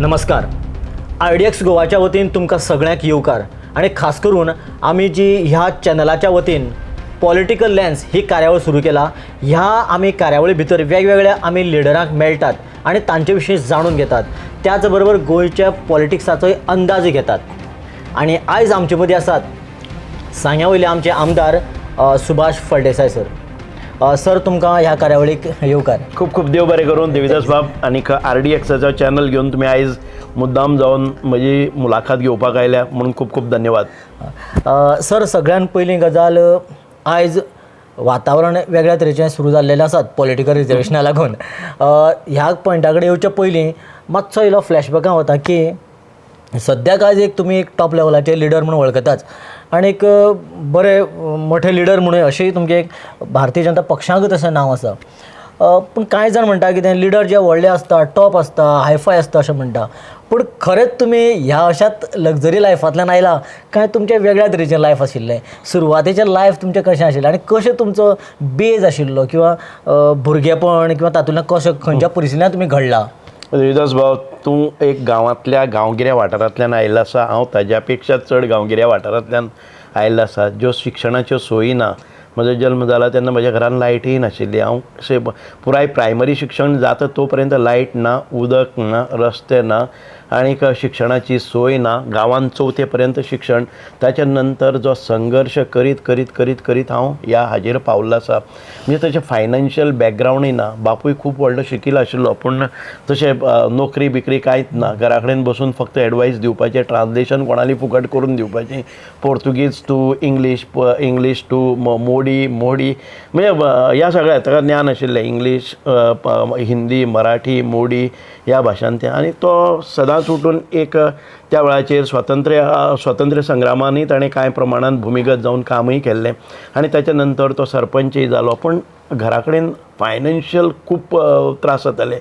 नमस्कार. आयडीएक्स गोवाच्या वतीन तुमकां सगळ्यांक येवकार आनी खास करून आमी जी ह्या चॅनलाच्या वतीन पॉलिटिकल लेन्स ही कार्यावळ सुरू केला. ह्या आमी कार्यावळी भितर वेगवेगळ्या आमी लिडरांक मेळटात आनी तांचे विशीं जाणून घेतात, त्याच बरोबर गोंयच्या पॉलिटिक्साचोय अंदाज घेतात. आनी आयज आमचे मदीं आसात सांग्या वयले आमचे आमदार सुभाष फळदेसाय सर. सर, तुमकां ह्या कार्यावळीक येवकार. खूब खूब देव बरें करून देविदास बाब. आनीक आरडीएक्साचो चॅनल घेवन तुमी आयज मुद्दाम जावन म्हजी मुलाखत घेवपाक आयल्या म्हणून खूब खूब धन्यवाद. सर, सगळ्यान पयलीं गजाल, आयज वातावरण वेगळ्या तरेचें सुरू जाल्लेलें आसात पॉलिटिकल रिजर्वेशना लागून. ह्या पॉयंटा कडेन येवचे पयलीं मातसो इल्लो फ्लॅशबॅकान वता की सद्याक आयज एक तुमी एक टॉप लेवलाचे लिडर म्हणून वळखताच आनी एक बरे मोठे लिडर म्हणून अशेंय तुमचें एक भारतीय जनता पक्षांकूच अशें नांव आसा. पूण कांय जाण म्हणटा कितें, लिडर जे व्हडले आसता, टॉप आसता, हायफाय आसता अशें म्हणटा. पूण खरेंच तुमी ह्या अशाच लग्जरी लायफांतल्यान आयला काय तुमचें वेगळ्या तरेचें लायफ आशिल्लें? सुरवातेचें लायफ तुमचें कशें आशिल्लें आनी कशें तुमचो बेज आशिल्लो किंवा भुरगेपण किंवा तातूंतल्यान कशें खंयच्या परिस्थितींतल्यान तुमी घडला? देविदास भाव, तूं एक गांवांतल्या गांवगिऱ्या वाठारांतल्यान आयिल्लो आसा. हांव ताज्या पेक्षा चड गांवगिऱ्या वाठारांतल्यान आयिल्लो आसा, ज्यो शिक्षणाच्यो सोयी ना. म्हजो जल्म जाला तेन्ना म्हज्या घरान लायटीय नाशिल्ली. हांव अशें पुराय प्रायमरी शिक्षण जाता तो पर्यंत लायट ना, उदक ना, रस्ते ना आनीक शिक्षणाची सोय ना. गांवांत चवथे पर्यंत शिक्षण. ताच्या नंतर जो संघर्श करीत करीत करीत करीत हांव ह्या हाजेर पावल्लो आसा. म्हणजे तशें फायनान्शियल बॅकग्रावंडूय ना. बापूय खूब व्हडलो शिकील आशिल्लो, पूण तशें नोकरी बिकरी कांयच ना. घरा कडेन बसून फक्त एडवायस दिवपाचें, ट्रान्सलेशन कोणाली फुकट करून दिवपाचें, Portuguese to English, English to Modi Modi, म्हणजे ह्या सगळ्या ताका ज्ञान आशिल्लें. इंग्लीश, हिंदी, मराठी, मोडी ह्या भाशान तें. आनी तो सदांच उठून एक त्या वेळाचेर स्वातंत्र्य संग्रामांनी ताणें कांय प्रमाणान भुमिगत जावन कामूय केल्लें आनी ताच्या नंतर तो सरपंचय जालो. पूण घरा कडेन फायनान्शियल खूब त्रास जाताले.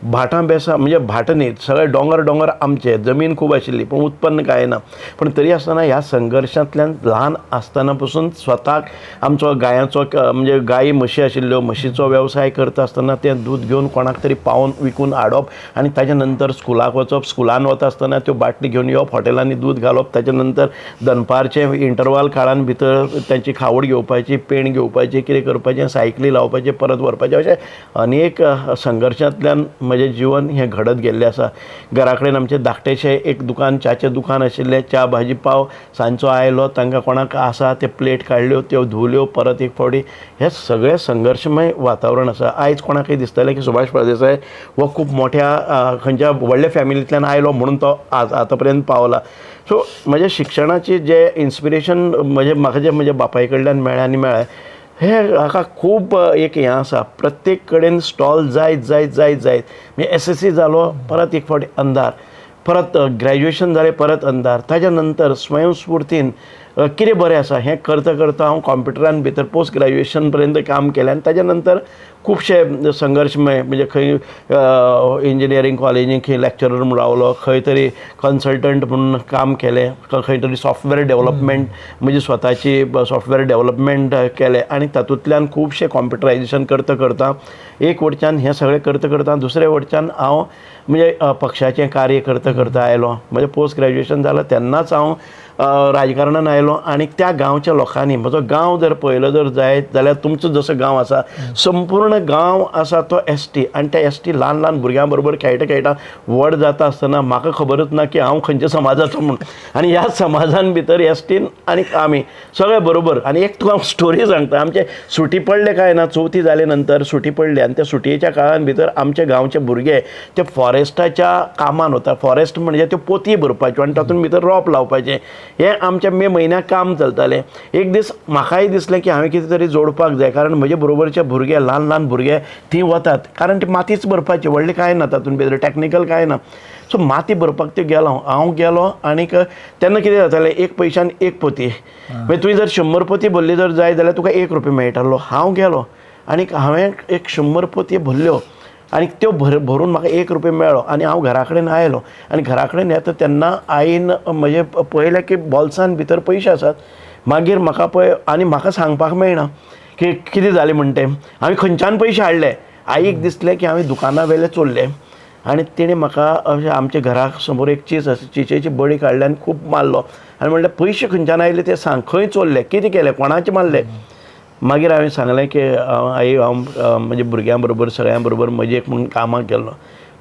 भाटां बेसां, म्हणजे भाटां न्ही, सगळे दोंगर दोंगर आमचे, जमीन खूब आशिल्ली पूण उत्पन्न कांय ना. पूण तरी आसतना ह्या संघर्शांतल्यान ल्हान आसतना पसून स्वताक आमचो गायांचो, म्हणजे गायी म्हशी आशिल्ल्यो, म्हशीचो वेवसाय करता आसतना तें दूद घेवन कोणाक तरी पावोवन विकून हाडप आनी ताच्या नंतर स्कुलाक वचप. स्कुलान वता आसतना त्यो बाटली घेवन येवप, हॉटेलांनी दूद घालप. ताच्या नंतर दनपारचें इंटरवाल काळान भितर तांची खावड घेवपाची, पेण घेवपाची, कितें करपाचें, सायकली लावपाचें, परत व्हरपाचें. अशें अनेक संघर्शांतल्यान म्हजें जिवन हें घडत गेल्लें आसा. घरा कडेन आमचें धाकटेशें एक दुकान, च्याचें दुकान आशिल्लें. च्या भाजी पाव सांजचो आयलो, तांकां कोणाक आसा ते प्लेट काडल्यो, त्यो धुवल्यो परत एक फावटी. हें सगळें संघर्शमय वातावरण आसा. आयज कोणाकय दिसतलें की सुभाष फळदेसाय हो खूब मोठ्या खंयच्या व्हडल्या फॅमिलींतल्यान आयलो म्हणून तो आज आतां पर्यंत पावला. सो म्हज्या शिक्षणाची जें इन्स्पिरेशन म्हजें म्हाका जें म्हज्या बापाय कडल्यान मेळ्ळें आनी मेळ्ळें, हें हाका खूब एक हें आसा. प्रत्येक कडेन स्टॉल जायत जायत जायत जायत म्हणजे एसएससी जालो, परत एक फावटी अंधार, परत ग्रॅज्युएशन जालें, परत अंधार. ताज्या नंतर स्वयंस्फुर्तीन कितें बरें आसा हें करता करता हांव कॉम्प्युटरान भितर पोस्ट ग्रॅज्युएशन पर्यंत काम केलें. आनी ताज्या नंतर खुबशे संघर्शमय, म्हणजे खंय इंजिनियरींग कॉलेजीन खंय लॅक्चरर म्हूण रावलो, खंय तरी कन्सल्टंट म्हणून काम केलें, खंय तरी सॉफ्टवेअर डेवलपमेंट, म्हणजे स्वताची सॉफ्टवेअर डेवलपमेंट केलें. आनी तातूंतल्यान खुबशें कॉम्प्युटरायजेशन करता करता एक वटच्यान हें सगळें करता करता दुसरे वटच्यान हांव म्हणजे पक्षाचें कार्य करता करता आयलो. म्हजें पोस्ट ग्रॅज्युएशन जालें तेन्नाच हांव राजकारणान आयलो. आनी त्या गांवच्या लोकांनी म्हजो गांव जर पळयलो जर जायत जाल्यार तुमचो जसो गांव आसा, संपूर्ण गांव आसा तो एसटी. आनी त्या एसटी ल्हान ल्हान भुरग्यां बरोबर खेळटा खेळटा व्हड जाता आसतना म्हाका खबरच ना की हांव खंयच्या समाजाचो म्हूण. आनी ह्या समाजान भितर एसटीन आनी आमी सगळे बरोबर. आनी एक तुका हांव स्टोरी सांगता. आमचे सुटी पडले काय ना, चवथी जाले नंतर सुटी पडली आनी त्या सुटयेच्या काळान भितर आमच्या गांवचे भुरगे ते फॉरेस्टाच्या कामान वता. फॉरेस्ट म्हणजे त्यो पोती भरपाच्यो आनी तातूंत भितर रोप लावपाचें. हें आमच्या मे म्हयन्याक काम चलतालें. एक दीस म्हाकाय दिसलें की हांवें कितें तरी जोडपाक जाय, कारण म्हजे बरोबरचे भुरगे, ल्हान ल्हान भुरगे तीं वतात, कारण ती मातीच भरपाची, व्हडलें कांय ना तातूंत भितर, टॅक्निकल कांय ना. सो माती भरपाक त्यो गेलो हांव गेलो. आनीक तेन्ना कितें जातालें, एक पयशान एक पोती, मागीर तुवें जर 100 पोती भरली जर जाय जाल्यार तुका 1 रुपया मेळटालो. हांव गेलो आनीक हांवें एक 100 पोतयो भरल्यो आनी त्यो भरून म्हाका 1 रुपया मेळ्ळो. आनी हांव घरा कडेन आयलो आनी घरा कडेन येता तेन्ना आईन म्हजें पळयलें की बोल्सान भितर पयशे आसात. मागीर म्हाका पळय आनी म्हाका सांगपाक मेळना की कितें जालें म्हण तें, हांवें खंयच्यान पयशे हाडले. आईक दिसलें की हांवें दुकाना वेले चोरले. आनी तेणें म्हाका अशें आमच्या घरा समोर एक चीज आसा, चिचेची बडी काडली आनी खूब मारलो आनी म्हणलें पयशे खंयच्यान आयले ते सांग, खंय चोरले, कितें केलें, कोणाचे मारले. मागीर हांवें सांगलें की आई हांव म्हज्या भुरग्यां बरोबर सगळ्यां बरोबर मजेक म्हूण कामाक गेल्लो.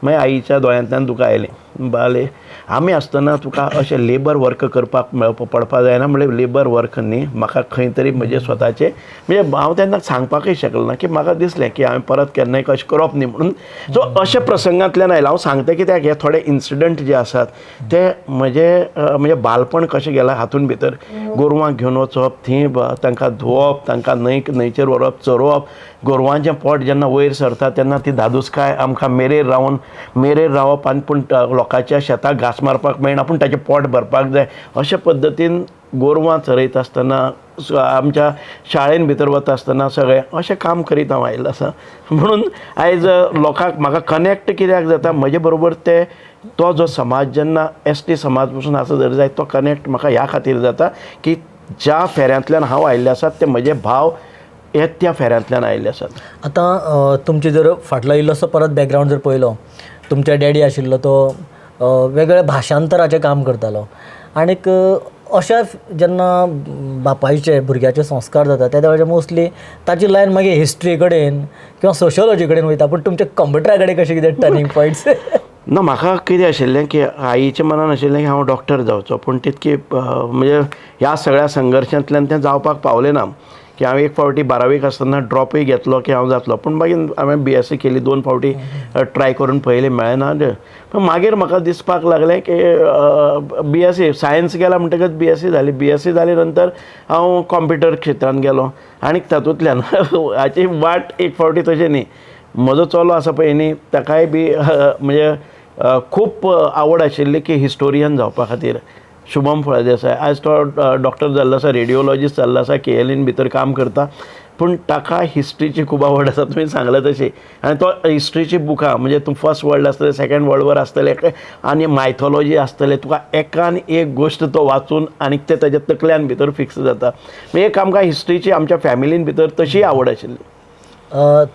मागीर आईच्या दोळ्यांतल्यान दुकां आयलीं, बाले आमी आसतना तुका अशें लेबर वर्क करपाक पडपाक जायना. म्हणलें लेबर वर्क न्ही, म्हाका खंय तरी म्हजें स्वताचें, म्हणजे हांव तेन्ना सांगपाकय शकलो ना की म्हाका दिसलें की हांवें परत केन्नाय कशें करप न्ही म्हणून. सो अशे प्रसंगांतल्यान आयलें. हांव सांगता कित्याक हे थोडे इन्सिडंट जे आसात ते म्हजे म्हणजे बालपण कशें गेलां हातून भितर, गोरवांक घेवन वचप, थंय तांकां धुवप, तांकां न्हंयचेर व्हरप, चरोवप, गोरवांचें पोट जेन्ना वयर सरता तेन्ना ती धादोसकाय आमकां मेरेर रावन मेरेर रावप आनी पूण लोकांच्या शेताक घांस मारपाक मेळना पूण ताचें पोट भरपाक जाय अशे पद्दतीन गोरवां चरयता आसतना आमच्या शाळेन भितर वता आसतना सगळें अशें काम करीत हांव आयिल्लो आसा. म्हणून आयज लोकांक म्हाका कनेक्ट कित्याक जाता म्हजे बरोबर ते तो जो समाज जेन्ना एस टी समाज पसून आसा जर जायत तो कनेक्ट म्हाका ह्या खातीर जाता की ज्या फेऱ्यांतल्यान हांव आयिल्ले आसात ते म्हजे भाव हे त्या फेऱ्यांतल्यान आयिल्ले आसात. आतां तुमचे जर फाटलो इल्लोसो परत बॅकग्रावंड जर पळयलो, तुमच्या डॅडी आशिल्लो तो वेगवेगळ्या भाशांतराचें काम करतालो आनीक अशा जेन्ना बापायचे भुरग्याचे संस्कार जाता त्या वेळार मोस्टली ताची लायन मागीर हिस्ट्री कडेन किंवा सोशोलॉजी कडेन वयता, पूण तुमच्या कंप्युटरा कडेन कशें कितें टर्निंग पॉयंट्स? ना, म्हाका कितें आशिल्लें की आईच्या मनान आशिल्लें की हांव डॉक्टर जावचो, पूण तितकी म्हणजे ह्या सगळ्या संघर्शांतल्यान तें जावपाक पावलें ना. की हांव एक फावटी बारावेक आसतना ड्रॉपूय घेतलो की हांव जातलो, पूण मागीर हांवें BSc केली, 2 फावटी ट्राय करून पळयलें, मेळ्ळें ना. पूण मागीर म्हाका दिसपाक लागलें की BSc science गेला म्हणटकच BSc जाली, BSc जाली नंतर हांव कॉम्प्युटर क्षेत्रांत गेलो आनी तातूंतल्यान हाची वाट एक फावटी तशें न्ही. म्हजो चलो आसा पळय न्ही, ताकाय बी म्हणजे खूब आवड आशिल्ली की हिस्टोरियन जावपा खातीर. शुभम फळदेसाय आयज तो डॉक्टर जाल्लो आसा, रेडियोलॉजिस्ट जाल्लो आसा, KLN भितर काम करता, पूण ताका हिस्ट्रीची खूब आवड आसा, तुवें सांगलें तशी. आनी तो हिस्ट्रीची बुकां म्हणजे तूं फर्स्ट वर्ल्ड आसतलें, सेकेंड वर्ल्ड वॉर आसतलें आनी मायथोलॉजी आसतलें, तुका एकान एक गोश्ट तो वाचून आनी ते ताच्या तकल्यान भितर फिक्स जाता. म्हणजे एक आमकां हिस्ट्रीची आमच्या फॅमिलीन भितर तशी आवड आशिल्ली.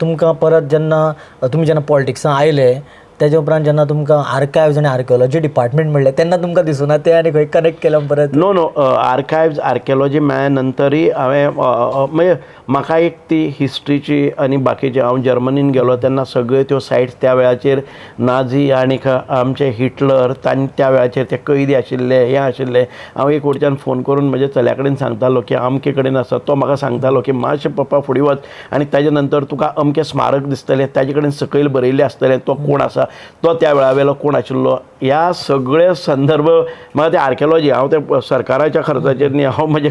तुमकां परत जेन्ना तुमी जेन्ना पॉलिटिक्सान आयले तेजे उपरांत जेन्ना तुमकां आर्कायव्ज आनी आर्कियोलॉजी डिपार्टमेंट म्हणलें तेन्ना तुमकां दिसुना तें आनी खंय कनेक्ट केलें परत? नो नो, आर्कायव्ज आर्कियोलॉजी मेळ्ळ्या नंतरूय हांवें म्हणजे म्हाका एक ती हिस्ट्रीची आनी बाकीचे, हांव जर्मनीन गेलो तेन्ना सगळ्यो त्यो सायट्स त्या वेळाचेर नाझी आनी आमचे हिटलर तांणी त्या वेळाचेर ते कैदी आशिल्ले, हें आशिल्ले. हांव एक वटच्यान फोन करून म्हज्या चल्या कडेन सांगतालो की अमके कडेन आसा, तो म्हाका सांगतालो की मातशें पप्पा फुडें वच आनी ताजे नंतर तुका अमकें स्मारक दिसतलें, ताजे कडेन सकयल बरयल्लें आसतलें तो कोण आसा, तो त्या वेळावेलो कोण आशिल्लो. ह्या सगळे संदर्भ म्हाका ते आर्कियोलॉजी हांव ते सरकाराच्या खर्चाचेर न्ही, हांव म्हजे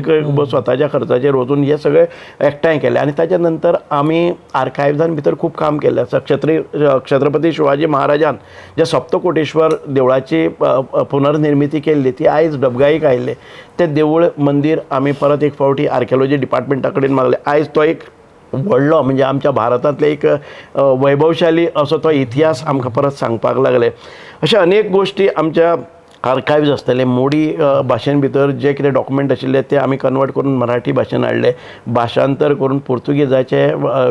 स्वताच्या खर्चाचेर वचून हे सगळे एकठांय केले. आनी ताच्या नंतर आमी आर्कायव्जान भितर खूब काम केल्लें आसा. छत्रपती शिवाजी महाराजान जे सप्तकोटेश्वर देवळाची पुनर्निर्मिती केल्ली ती आयज डबगाईक आयिल्लें तें देवूळ मंदीर आमी परत एक फावटी आर्कियोलॉजी डिपार्टमेंटा कडेन मागलें. आयज तो एक व्हडलो म्हणजे आमच्या भारतांतले एक वैभवशाली असो तो इतिहास आमकां परत सांगपाक लागले. अशे अनेक गोश्टी आमच्या आर्कायव्ज आसतले. मोडी भाशेन भितर जे कितें डॉक्युमेंट आशिल्ले ते आमी कन्वर्ट करून मराठी भाशेन हाडले, भाशांतर करून पुर्तुगेजाचे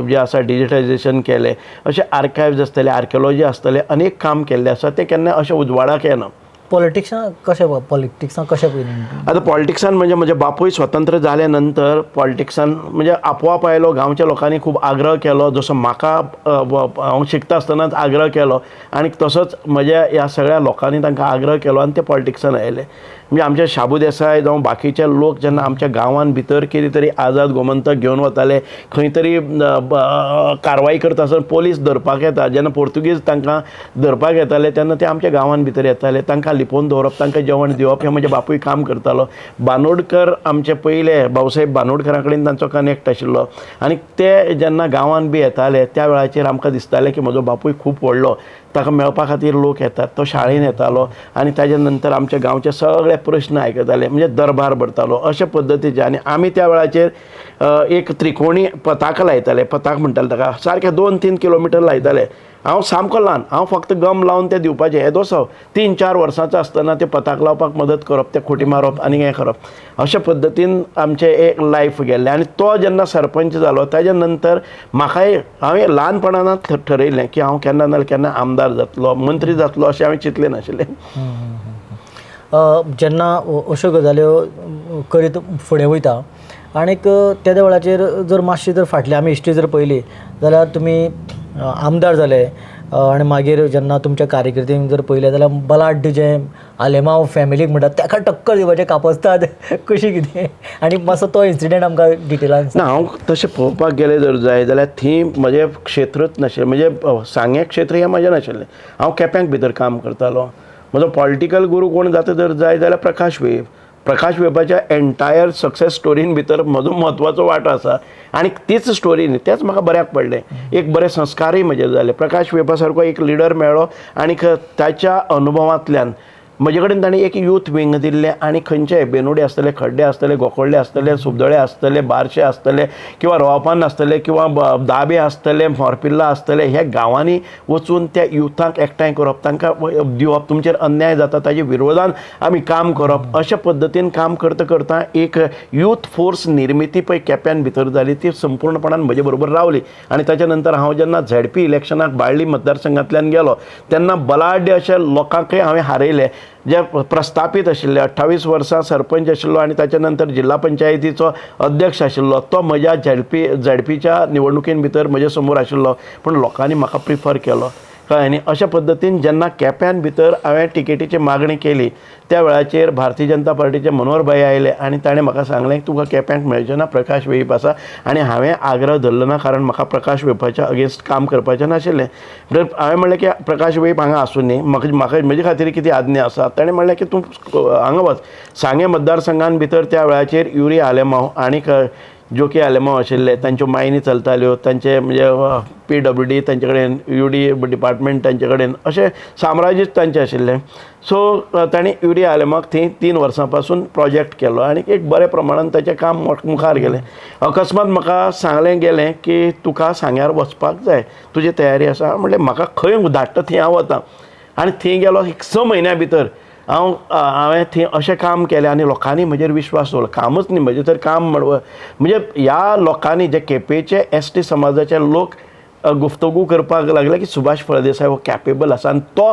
जे आसा डिजिटायजेशन केलें. अशे आर्कायव्ज आसतले, आर्कियोलॉजी आसतले, अनेक काम केल्लें आसा तें केन्ना अशें उजवाडाक येना. पॉलिटिक्सां कशें, पॉलिटिक्सां कशें पयलीं? आतां पॉलिटिक्सान म्हणजे म्हजे बापूय स्वतंत्र जाले नंतर पॉलिटिक्सान म्हणजे आपोआप आयलो. गांवच्या लोकांनी खूब आग्रह केलो, जसो म्हाका हांव शिकता आसतनाच आग्रह केलो आनी तसोच म्हज्या ह्या सगळ्या लोकांनी तांकां आग्रह केलो आनी ते पॉलिटिक्सान आयले. म्हणजे आमचे शाबू देसाय जावं बाकीचे लोक जेन्ना आमच्या गांवान भितर कितें तरी आझाद गोमंतक घेवन वताले, खंय तरी कारवाई करता आसतना पोलीस धरपाक येता, जेन्ना पोर्तुगीज तांकां धरपाक येताले तेन्ना ते आमच्या गांवान भितर येताले, तांकां लिपोवन दवरप, तांकां जेवण दिवप हें म्हजे बापूय काम करतालो. बानोडकर आमचे पयले भाऊसाहेब बानोडकरा कडेन तांचो कनेक्ट आशिल्लो आनी ते जेन्ना गांवान बी येताले त्या वेळाचेर आमकां दिसतालें की म्हजो बापूय खूब व्हडलो, ताका मेळपा खातीर लोक येतात. तो शाळेन येतालो आनी ताजे नंतर आमच्या गांवचे सगळे प्रश्न आयकताले, म्हणजे दरबार भरतालो अशे पद्दतीचे. आनी आमी त्या वेळाचेर एक त्रिकोणी पताका लायताले, पताक म्हणटाले ताका, सारके 2-3 किलोमिटर लायताले. हांव सामको ल्हान, हांव फक्त गम लावन तें दिवपाचें. येदोसो 3-4 वर्सांचो आसतना तें पताक लावपाक मदत करप, तें खोटी मारप आनी हें करप, अशे पद्दतीन आमचें एक लायफ गेल्लें. आनी तो जेन्ना सरपंच जालो ताजे नंतर म्हाकाय हांवें ल्हानपणान ठरयलें की हांव केन्ना ना केन्ना आमदार आमदार जातलो, मंत्री जातलो अशें हांवें चिंतलें नाशिल्लें. जेन्ना अश्यो गजाल्यो करीत फुडें वयता आनीक तेद्या वेळाचेर जर मातशी जर फाटली आमी हिस्ट्री जर पळयली जाल्यार तुमी आमदार जाले आनी मागीर जेन्ना तुमच्या कारकिर्दीन जर पळयलें जाल्यार बलाढ्य जें आलेमांव फॅमिलीक म्हणटात ताका टक्कर दिवपाचें कापस्ताद कशी कितें आनी मातसो तो इन्सिडंट आमकां डिटेलान. ना, हांव तशें पळोवपाक गेलें जर जाय जाल्यार थंय म्हजें क्षेत्रच नाशिल्लें, म्हणजे सांगें क्षेत्र हें म्हजें नाशिल्लें. हांव केप्यांक भितर काम करतालो. म्हजो पॉलिटिकल गुरू कोण जाता जर जाय जाल्यार प्रकाश वेळीप. प्रकाश वेळीपाच्या एंटायर सक्सेस स्टोरीन भितर म्हजो म्हत्वाचो वांटो आसा आनी तीच स्टोरी न्ही, तेंच म्हाका बऱ्याक पडलें. एक बरे संस्कारय म्हजेर जाले. प्रकाश वेळीपा सारको एक लिडर मेळ्ळो आनीक ताच्या अनुभवांतल्यान म्हजे कडेन ताणें एक यूथ विंग दिल्लें आनी खंयचे बेनोडे आसतले, खड्डे आसतले, गोकोडले आसतले, सुबदळे आसतले, बारशे आसतले किंवा रोवापान आसतले किंवा दाबे आसतले, मोरपिल्ला आसतले, ह्या गांवांनी वचून त्या युथांक एकठांय करप, तांकां दिवप, तुमचेर अन्याय जाता ताजे विरोधान आमी काम करप, अशा पद्दतीन काम करता करता एक यूथ फोर्स निर्मिती पळय केप्यान भितर जाली, ती संपूर्णपणान म्हजे बरोबर रावली. आनी ताच्या नंतर हांव जेन्ना झेडपी इलेक्शनाक बाळ्ळी मतदारसंघांतल्यान गेलो तेन्ना बलाढ्य अशे लोकांकय हांवें हारयले जे प्रस्थापीत आशिल्ले. 28 वर्सां सरपंच आशिल्लो आनी ताच्या नंतर जिल्हा पंचायतीचो अध्यक्ष आशिल्लो, तो म्हज्या झेडपीच्या निवडणुकेन भितर म्हजे समोर आशिल्लो, पूण लोकांनी म्हाका प्रिफर केलो, कळ्ळें न्ही. अशा पद्दतीन जेन्ना केप्यान भितर हांवें टिकेटीची मागणी केली त्या वेळाचेर भारतीय जनता पार्टीचे मनोहर भाई आयले आनी ताणें म्हाका सांगलें तुका केप्यांक मेळचें ना, प्रकाश वेळीप आसा. आनी हांवें आग्रह धरलो ना, कारण म्हाका प्रकाश वेळीपाच्या अगेन्स्ट काम करपाचें नाशिल्लें. म्हणटकीर हांवें म्हणलें की प्रकाश वेळीप हांगा आसूं न्ही, म्हाका म्हाका म्हजे खातीर कितें आज्ञा आसा. ताणें म्हणलें की तूं हांगा वच. सांगें मतदारसंघान भितर त्या वेळाचेर युरी आलेमांव आनीक जोकी आलेमांव आशिल्ले, तांच्यो मायनी चलताल्यो, तांचे म्हणजे PWD तांचे कडेन, UD department तांचे कडेन, अशें साम्राज्यच तांचें आशिल्लें. सो तांणी युरी आलेमांवाक थंय 3 वर्सां पासून प्रोजेक्ट केलो आनी एक बऱ्या प्रमाणान ताचें काम मुखार गेलें. अकस्मात म्हाका सांगलें गेलें की तुका सांग्यार वचपाक जाय, तुजी तयारी आसा. म्हणलें म्हाका खंय धाडटा थंय हांव वता. आनी थंय गेलो, एक 6 म्हयन्या भितर हांव हांवें थंय अशें काम केलें आनी लोकांनी म्हजेर विश्वास दवरलो. कामच न्ही म्हजें तर काम म्हणजे ह्या लोकांनी जे केपेंचे ST समाजाचे लोक गुफ्तगू करपाक लागले की सुभाष फळदेसाय हो कॅपेबल आसा आनी तो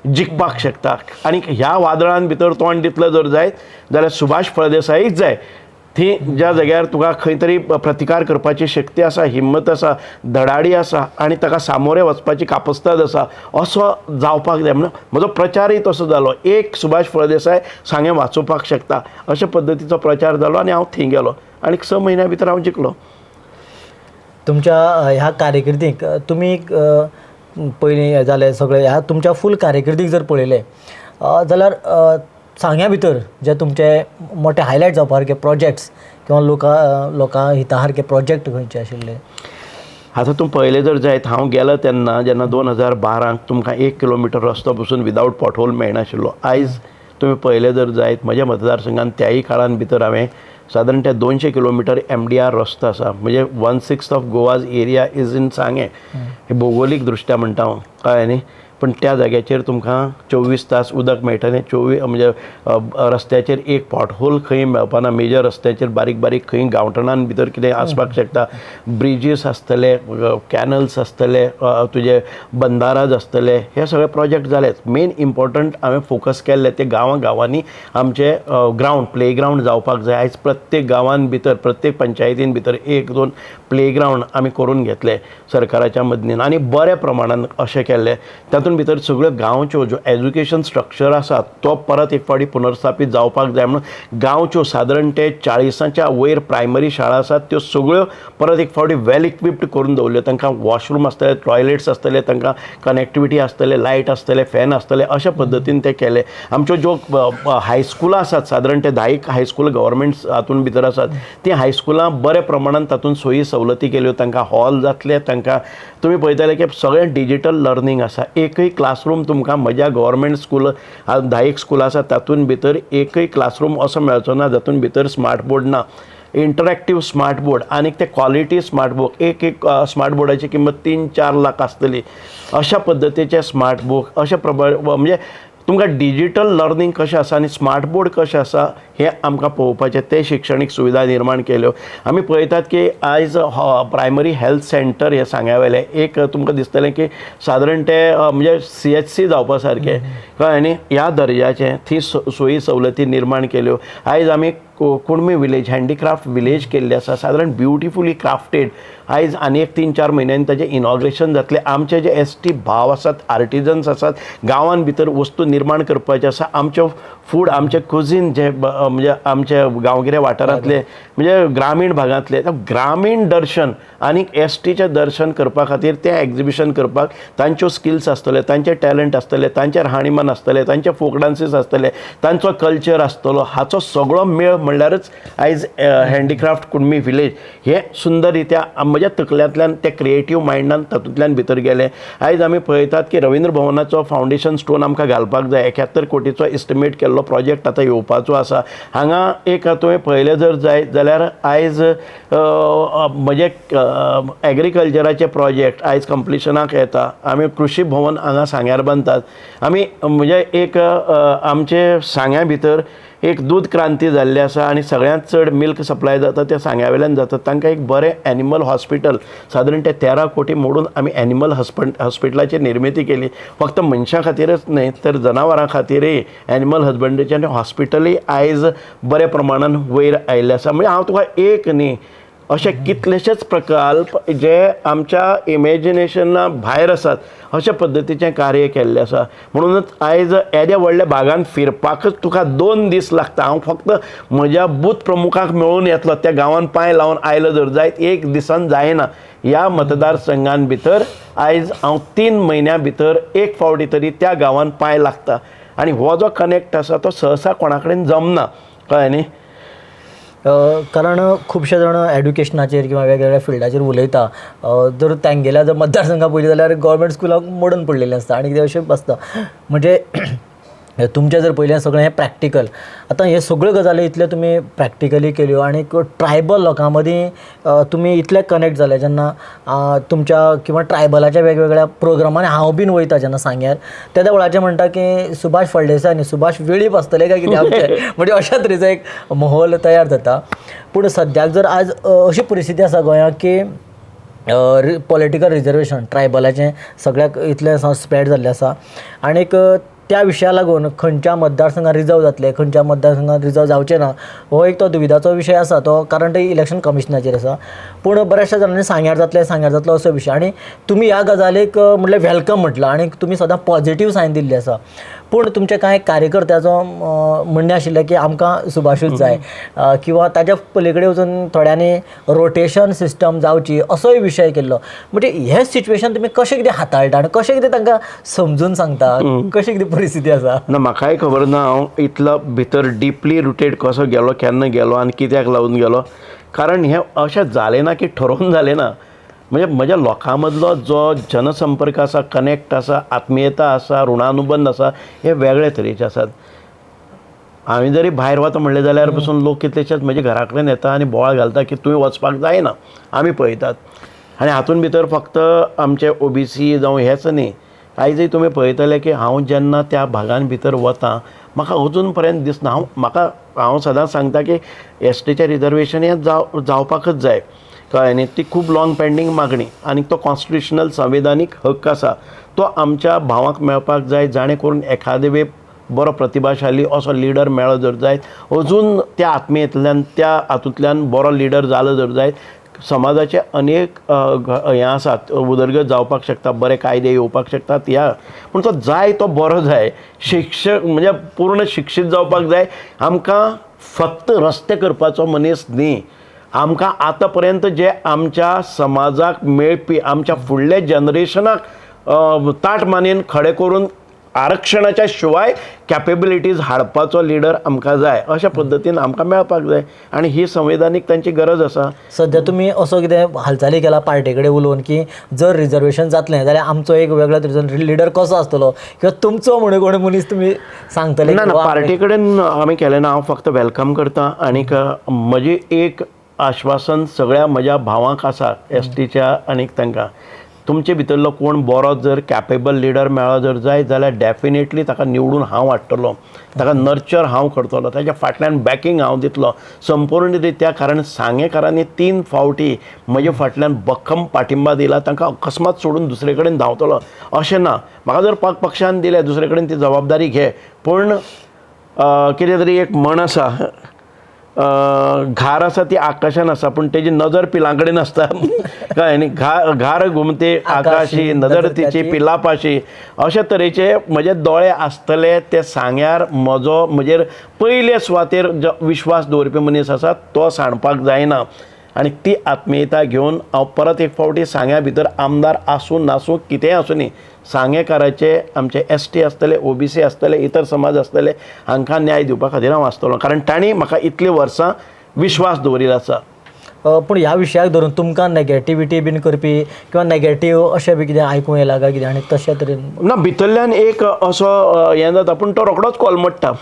जिखपाक शकता आनी ह्या वादळान भितर तोंड दितलो जर जायत जाल्यार सुभाष फळदेसायच जाय. थंय ज्या जाग्यार तुका खंय तरी प्रतिकार करपाची शक्ती आसा, हिम्मत आसा, धडाडी आसा आनी ताका सामोरे वचपाची कापस्ताद आसा, असो जावपाक जाय. म्हणून म्हजो प्रचारय तसो जालो, एक सुभाष फळदेसाय सांगें वाचोवपाक शकता अशा पद्दतीचो प्रचार जालो आनी हांव थंय गेलो आनी 6 म्हयन्या भितर हांव जिखलो. तुमच्या ह्या कारकिर्दीक तुमी पयलीं जालें सगळें, ह्या तुमच्या फूल कारकिर्दीक जर पळयलें जाल्यार सांग्या भितर जे तुमचे मोठे हायलायट जावपा सारके प्रोजेक्ट्स किंवा लोकां हिता सारके प्रोजेक्ट खंयचे आशिल्ले? आतां तूं पळयलें जर जायत, हांव गेलो तेन्ना जेन्ना 2012 तुमकां 1 किलोमिटर रस्तो पसून विदावट पोटहोल मेळनाशिल्लो. आयज तुमी पळयलें जर जायत म्हज्या मतदारसंघान त्याय काळान भितर हांवें सादारण ते 200 किलोमिटर MDR रस्तो आसा, म्हणजे 1/6 of Goa's area is in Sanguem, हे भुगोलीक दृश्ट्या म्हणटा हांव, कळ्ळें न्ही. पूण त्या जाग्याचेर तुमकां 24 तास उदक मेळटलें, 24 म्हणजे रस्त्याचेर एक पोटहोल खंय मेळपाना, मेजर रस्त्याचेर बारीक बारीक खंय गांवठणान भितर कितें आसपाक शकता, ब्रिजीस आसतले, कॅनल्स आसतले, तुजे बंदाराज आसतले, हे सगळे प्रोजेक्ट जालेच. मेन इम्पॉर्टंट हांवें फोकस केल्ले ते गांवां गांवांनी आमचे ग्रावंड, प्ले ग्रावंड जावपाक जाय. आयज प्रत्येक गांवान भितर, प्रत्येक पंचायतीन भितर 1-2 प्ले ग्रावंड आमी करून घेतले सरकाराच्या मदतीन आनी बऱ्या प्रमाणान अशें केल्लें. तातूंत भितर सगळ्यो गांवच्यो ज्यो एज्युकेशन स्ट्रक्चर आसा तो परत एक फावटी पुनर्स्थापीत जावपाक जाय म्हणून गांवच्यो सादारण ते 40च्या वयर प्रायमरी शाळा आसात त्यो सगळ्यो परत एक फावटी वेल इक्विप्ड करून दवरल्यो. तांकां वॉशरूम आसतले, टॉयलेट्स आसतले, तांकां कनेक्टिविटी आसतले, लायट आसतले, फॅन आसतले, अशा पद्दतीन ते केले. आमच्यो ज्यो हायस्कुलां आसात सादारण ते 10 हायस्कूल गव्हर्मेंट हातून भितर आसात, तीं हायस्कुलां बऱ्या प्रमाणान तातूंत सोयी सवलती केल्यो. तांकां हॉल जातले, तांकां तुमी पळयतले की सगळें डिजीटल लर्नींग आसा. एकय क्लासरूम तुमकां म्हज्या गव्हर्मेंट स्कूल 10 स्कुलां आसा तातूंत भितर एकय क्लासरूम असो मेळचो ना जातूंत भितर स्मार्ट बोर्ड ना. इंटरॅक्टीव स्मार्ट बोर्ड आनी ते क्वॉलिटी स्मार्ट बोर्ड, एक एक स्मार्ट बोर्डाची किंमत 3-4 लाख आसतली, अशा पद्दतीचे स्मार्ट बोर्ड अशा प्रमाणे म्हणजे तुमकां डिजीटल लर्नींग कशें आसा आनी स्मार्ट बोर्ड कशें आसा हें आमकां पळोवपाचें, ते शिक्षणीक सुविधा निर्माण केल्यो. आमी पळयतात की आयज प्रायमरी हेल्थ सेंटर हे सांग्या वयलें एक तुमकां दिसतलें की सादारण ते म्हणजे CHC जावपा सारकें, कळ्ळें न्ही, ह्या दर्जाचें थंय सोयी सवलती निर्माण केल्यो. आयज आमी कुणमी विलेज, हँडीक्राफ्ट विलेज केल्ली आसा, सादारण ब्युटिफुली क्राफ्टेड. आयज आनी एक 3-4 म्हयन्यांनी ताजें इनॉग्रेशन जातलें. आमचे जे ST भाव आसात, आर्टिजन्स आसात, गांवान भितर वस्तू निर्माण करपाचे आसा. आमचें फूड, आमचें कुजीन जे म्हणजे आमचे गांवगिऱ्या वाठारांतले म्हणजे ग्रामीण भागांतले ग्रामीण दर्शन आनी STचें दर्शन करपा खातीर तें एग्जिबिशन करपाक तांच्यो स्किल्स आसतले, तांचे टॅलंट आसतले, तांचें राहणीमान आसतलें, तांचे फोक डान्सीस आसतले, तांचो कल्चर आसतलो. हाचो सगळो मेळ म्हणल्यारच आयज हँडीक्राफ्ट कुणमी विलेज हे सुंदर रित्या म्हज्या तकल्यांतल्यान ते क्रिएटीव मायंडान तातूंतल्यान भितर गेले. आयज आमी पळयतात की रवींद्र भवनाचो फावंडेशन स्टोन आमकां घालपाक जाय. 71 कोटीचो एस्टिमेट केल्लो प्रोजेक्ट आतां येवपाचो आसा. हांगा एक तुवें पळयलें जर जायत जाल्यार आयज म्हजे एग्रीकल्चराचे प्रोजेक्ट आयज कंप्लिशनाक येता. आमी कृशी भवन हांगा सांग्यार बांदतात. आमी म्हणजे एक आमचे सांग्या भितर एक दूद क्रांती जाल्ली आसा आनी सगळ्यांत चड मिल्क सप्लाय जाता ते सांग्या वयल्यान जाता. तांकां एक बरें एनिमल हॉस्पिटल सादारण ते 13 कोटी मोडून आमी एनिमल हॉस्पिटलाची निर्मिती केली. फक्त मनशां खातीरच न्हय तर जनावरां खातीरय एनिमल हजबंड्रीचें आनी हॉस्पिटलय आयज बऱ्या प्रमाणान वयर आयिल्लें आसा. म्हणजे हांव तुका एक न्ही अशे कितलेशेच प्रकल्प जे आमच्या इमेजिनेशना भायर आसात अशा पद्दतीचें कार्य केल्लें आसा. म्हणूनच आयज येद्या व्हडल्या भागान फिरपाकच तुका 2 दीस लागता. हांव फक्त म्हज्या बूथ प्रमुखाक मेळून येतलो, त्या गांवान पांय लावन आयलो जर जायत एक दिसान जायना. ह्या मतदारसंघान भितर आयज हांव 3 म्हयन्यां भितर एक फावटी तरी त्या गांवान पांय लागता आनी हो जो कनेक्ट आसा तो सहसा कोणा कडेन जमना, कळ्ळें न्ही. कारण खुबशे जाण एड्युकेशनाचेर किंवा वेगवेगळ्या फिल्डाचेर उलयता, जर तांगेल्या जर मतदारसंघा पळयली जाल्यार गव्हर्मेंट स्कुलाक मोडून पडलेलें आसता आनी कितें अशें आसता. म्हणजे तुमचें जर पळयलें सगळें हें प्रॅक्टिकल. आतां हे सगळ्यो गजाली इतल्यो तुमी प्रॅक्टिकली केल्यो आनी ट्रायबल लोकां मदीं तुमी इतले कनेक्ट जाले जेन्ना तुमच्या किंवा ट्रायबलाच्या वेगवेगळ्या प्रोग्रामांनी हांव बीन वयता जेन्ना सांग्यार तेद्या वेळाचेर म्हणटा की सुभाष फळदेसाय न्ही सुभाष वेळीप आसतले काय कितें आमचे, म्हणजे अशा तरेचो एक माहोल तयार जाता. पूण सद्याक जर आज अशी परिस्थिती आसा गोंयांत की पॉलिटिकल रिजर्वेशन ट्रायबलाचें सगळ्याक इतलें स्प्रेड जाल्लें आसा आनीक त्या विशया लागून खंयच्या मतदारसंघात रिजर्व जातले, खंयच्या मतदारसंघात रिजर्व जावचें ना हो एक तो दुविधाचो विशय आसा तो, कारण ते इलेक्शन कमिशनाचेर आसा. पूण बऱ्याचशा जाणांनी सांग्यार जातलें सांग्यार जातलो असो विशय आनी तुमी ह्या गजालीक म्हणल्यार welcome म्हटलां आनी तुमी सदां पॉझिटीव सायन दिल्ली आसा. पूण तुमचे कांय कार्यकर्त्याचो म्हणणें आशिल्लें की आमकां सुभाषूच जाय किंवा ताज्या पली कडेन वचून थोड्यांनी रोटेशन सिस्टम जावची असोय विशय केल्लो. म्हणजे हें सिच्युएशन तुमी कशें कितें हाताळटा आनी कशें कितें तांकां समजून सांगता, कशें कितें परिस्थिती आसा? ना, म्हाकाय खबर ना हांव इतलो भितर डिपली रुटेड कसो गेलो, केन्ना गेलो आनी कित्याक लागून गेलो, कारण हें अशें जालें ना की ठरोवन जालें ना. म्हणजे म्हज्या लोकां मदलो जो जनसंपर्क आसा, कनेक्ट आसा, आत्मीयता आसा, ऋणानुबंध आसा, हे वेगळे तरेचे आसात. हांवें जरी भायर वता म्हणलें जाल्यार पसून लोक कितलेशेच म्हज्या घरा कडेन येता आनी बोवाळ घालता की तुवें वचपाक जायना, आमी पळयतात. आनी हातूंत भितर फक्त आमचे OBC जावं हेच न्ही, आयजय तुमी पळयतले की हांव जेन्ना त्या भागान भितर वता म्हाका अजून पर्यंत दिसना. हांव सदांच सांगता की STचें रिजर्वेशन हें जावपाकच जाय, कळ्ळें न्ही. ती खूब लाँग पेंडींग मागणी आनी तो कॉन्स्टिट्युशनल संविधानीक हक्क आसा, तो आमच्या भावांक मेळपाक जाय, जाणें करून एखादे वेळ बरो प्रतिभाशाली असो लिडर मेळ्ळो जर जायत, अजून त्या आत्मीयेंतल्यान त्या हातूंतल्यान बरो लिडर जालो जर जायत, समाजाचे अनेक हें आसात, उदरगत जावपाक शकता, बरे कायदे येवपाक शकतात. ह्या पूण तो जाय तो बरो जाय, शिक्षक म्हणजे पूर्ण शिक्षीत जावपाक जाय. आमकां फक्त रस्ते करपाचो मनीस न्ही, आमकां आतां पर्यंत जे आमच्या समाजाक मेळपी आमच्या फुडल्या जनरेशनाक ताट मानेन खडे करून आरक्षणाच्या शिवाय कॅपेबिलिटीज हाडपाचो लिडर आमकां जाय, अशा पद्दतीन आमकां मेळपाक जाय आनी ही संवैधानीक तांची गरज आसा. सद्या तुमी असो कितें हालचाली केला पार्टे कडेन उलोवन की जर रिजर्वेशन जातलें जाल्यार आमचो एक वेगळो तरेचो लिडर कसो आसतलो किंवा तुमचो म्हणून कोण मनीस तुमी सांगतले? ना ना, पार्टे कडेन आमी केलें ना. हांव फक्त welcome करता आनीक म्हजी एक आश्वासन सगळ्या म्हज्या भावांक आसा STच्या आनीक तांकां, तुमचे भितरलो कोण बरो जर कॅपेबल लिडर मेळ्ळो जर जायत जाल्यार डेफिनेटली ताका निवडून हांव हाडटलो, ताका नर्चर हांव करतलो, ताच्या फाटल्यान बॅकींग हांव दितलो संपूर्ण रित्या. कारण सांगेकारांनी 3 फावटी म्हजे फाटल्यान भक्कम पाठिंबा दिला. तांकां अकस्मात सोडून दुसरे कडेन धांवतलो अशें ना. म्हाका जर पक्षान दिलें दुसरे कडेन ती जबाबदारी घे, पूण कितें तरी एक म्हण आसा, घार आसा ती आकाशान आसा पूण तेजी नजर पिलां कडेन आसता. कळ्ळें न्ही? घार घुमते आकाशी नजर तिची पिलापाशी. अशे तरेचे म्हजे दोळे आसतले ते सांग्यार म्हजो म्हजेर पयले सुवातेर जो विश्वास दवरपी मनीस आसा तो सांडपाक जायना. आनी ती आत्मीयता घेवन हांव परत एक फावटी सांग्या भितर आमदार आसूं नासूं कितेंय आसूं न्ही, सांगेकाराचे आमचे ST आसतले, OBC आसतले, इतर समाज आसतले, हांकां न्याय दिवपा खातीर हांव आसतलो, कारण तांणी म्हाका इतलीं वर्सां विश्वास दवरिल्लो आसा. पूण ह्या विशयाक धरून तुमकां नेगेटिविटी बीन करपी किंवा नेगेटीव अशें बी कितें आयकूंक येयलां काय कितें आनी तशें तरेन ना? भितरल्यान एक असो हें जाता पूण तो रोखडोच कोलमडटा.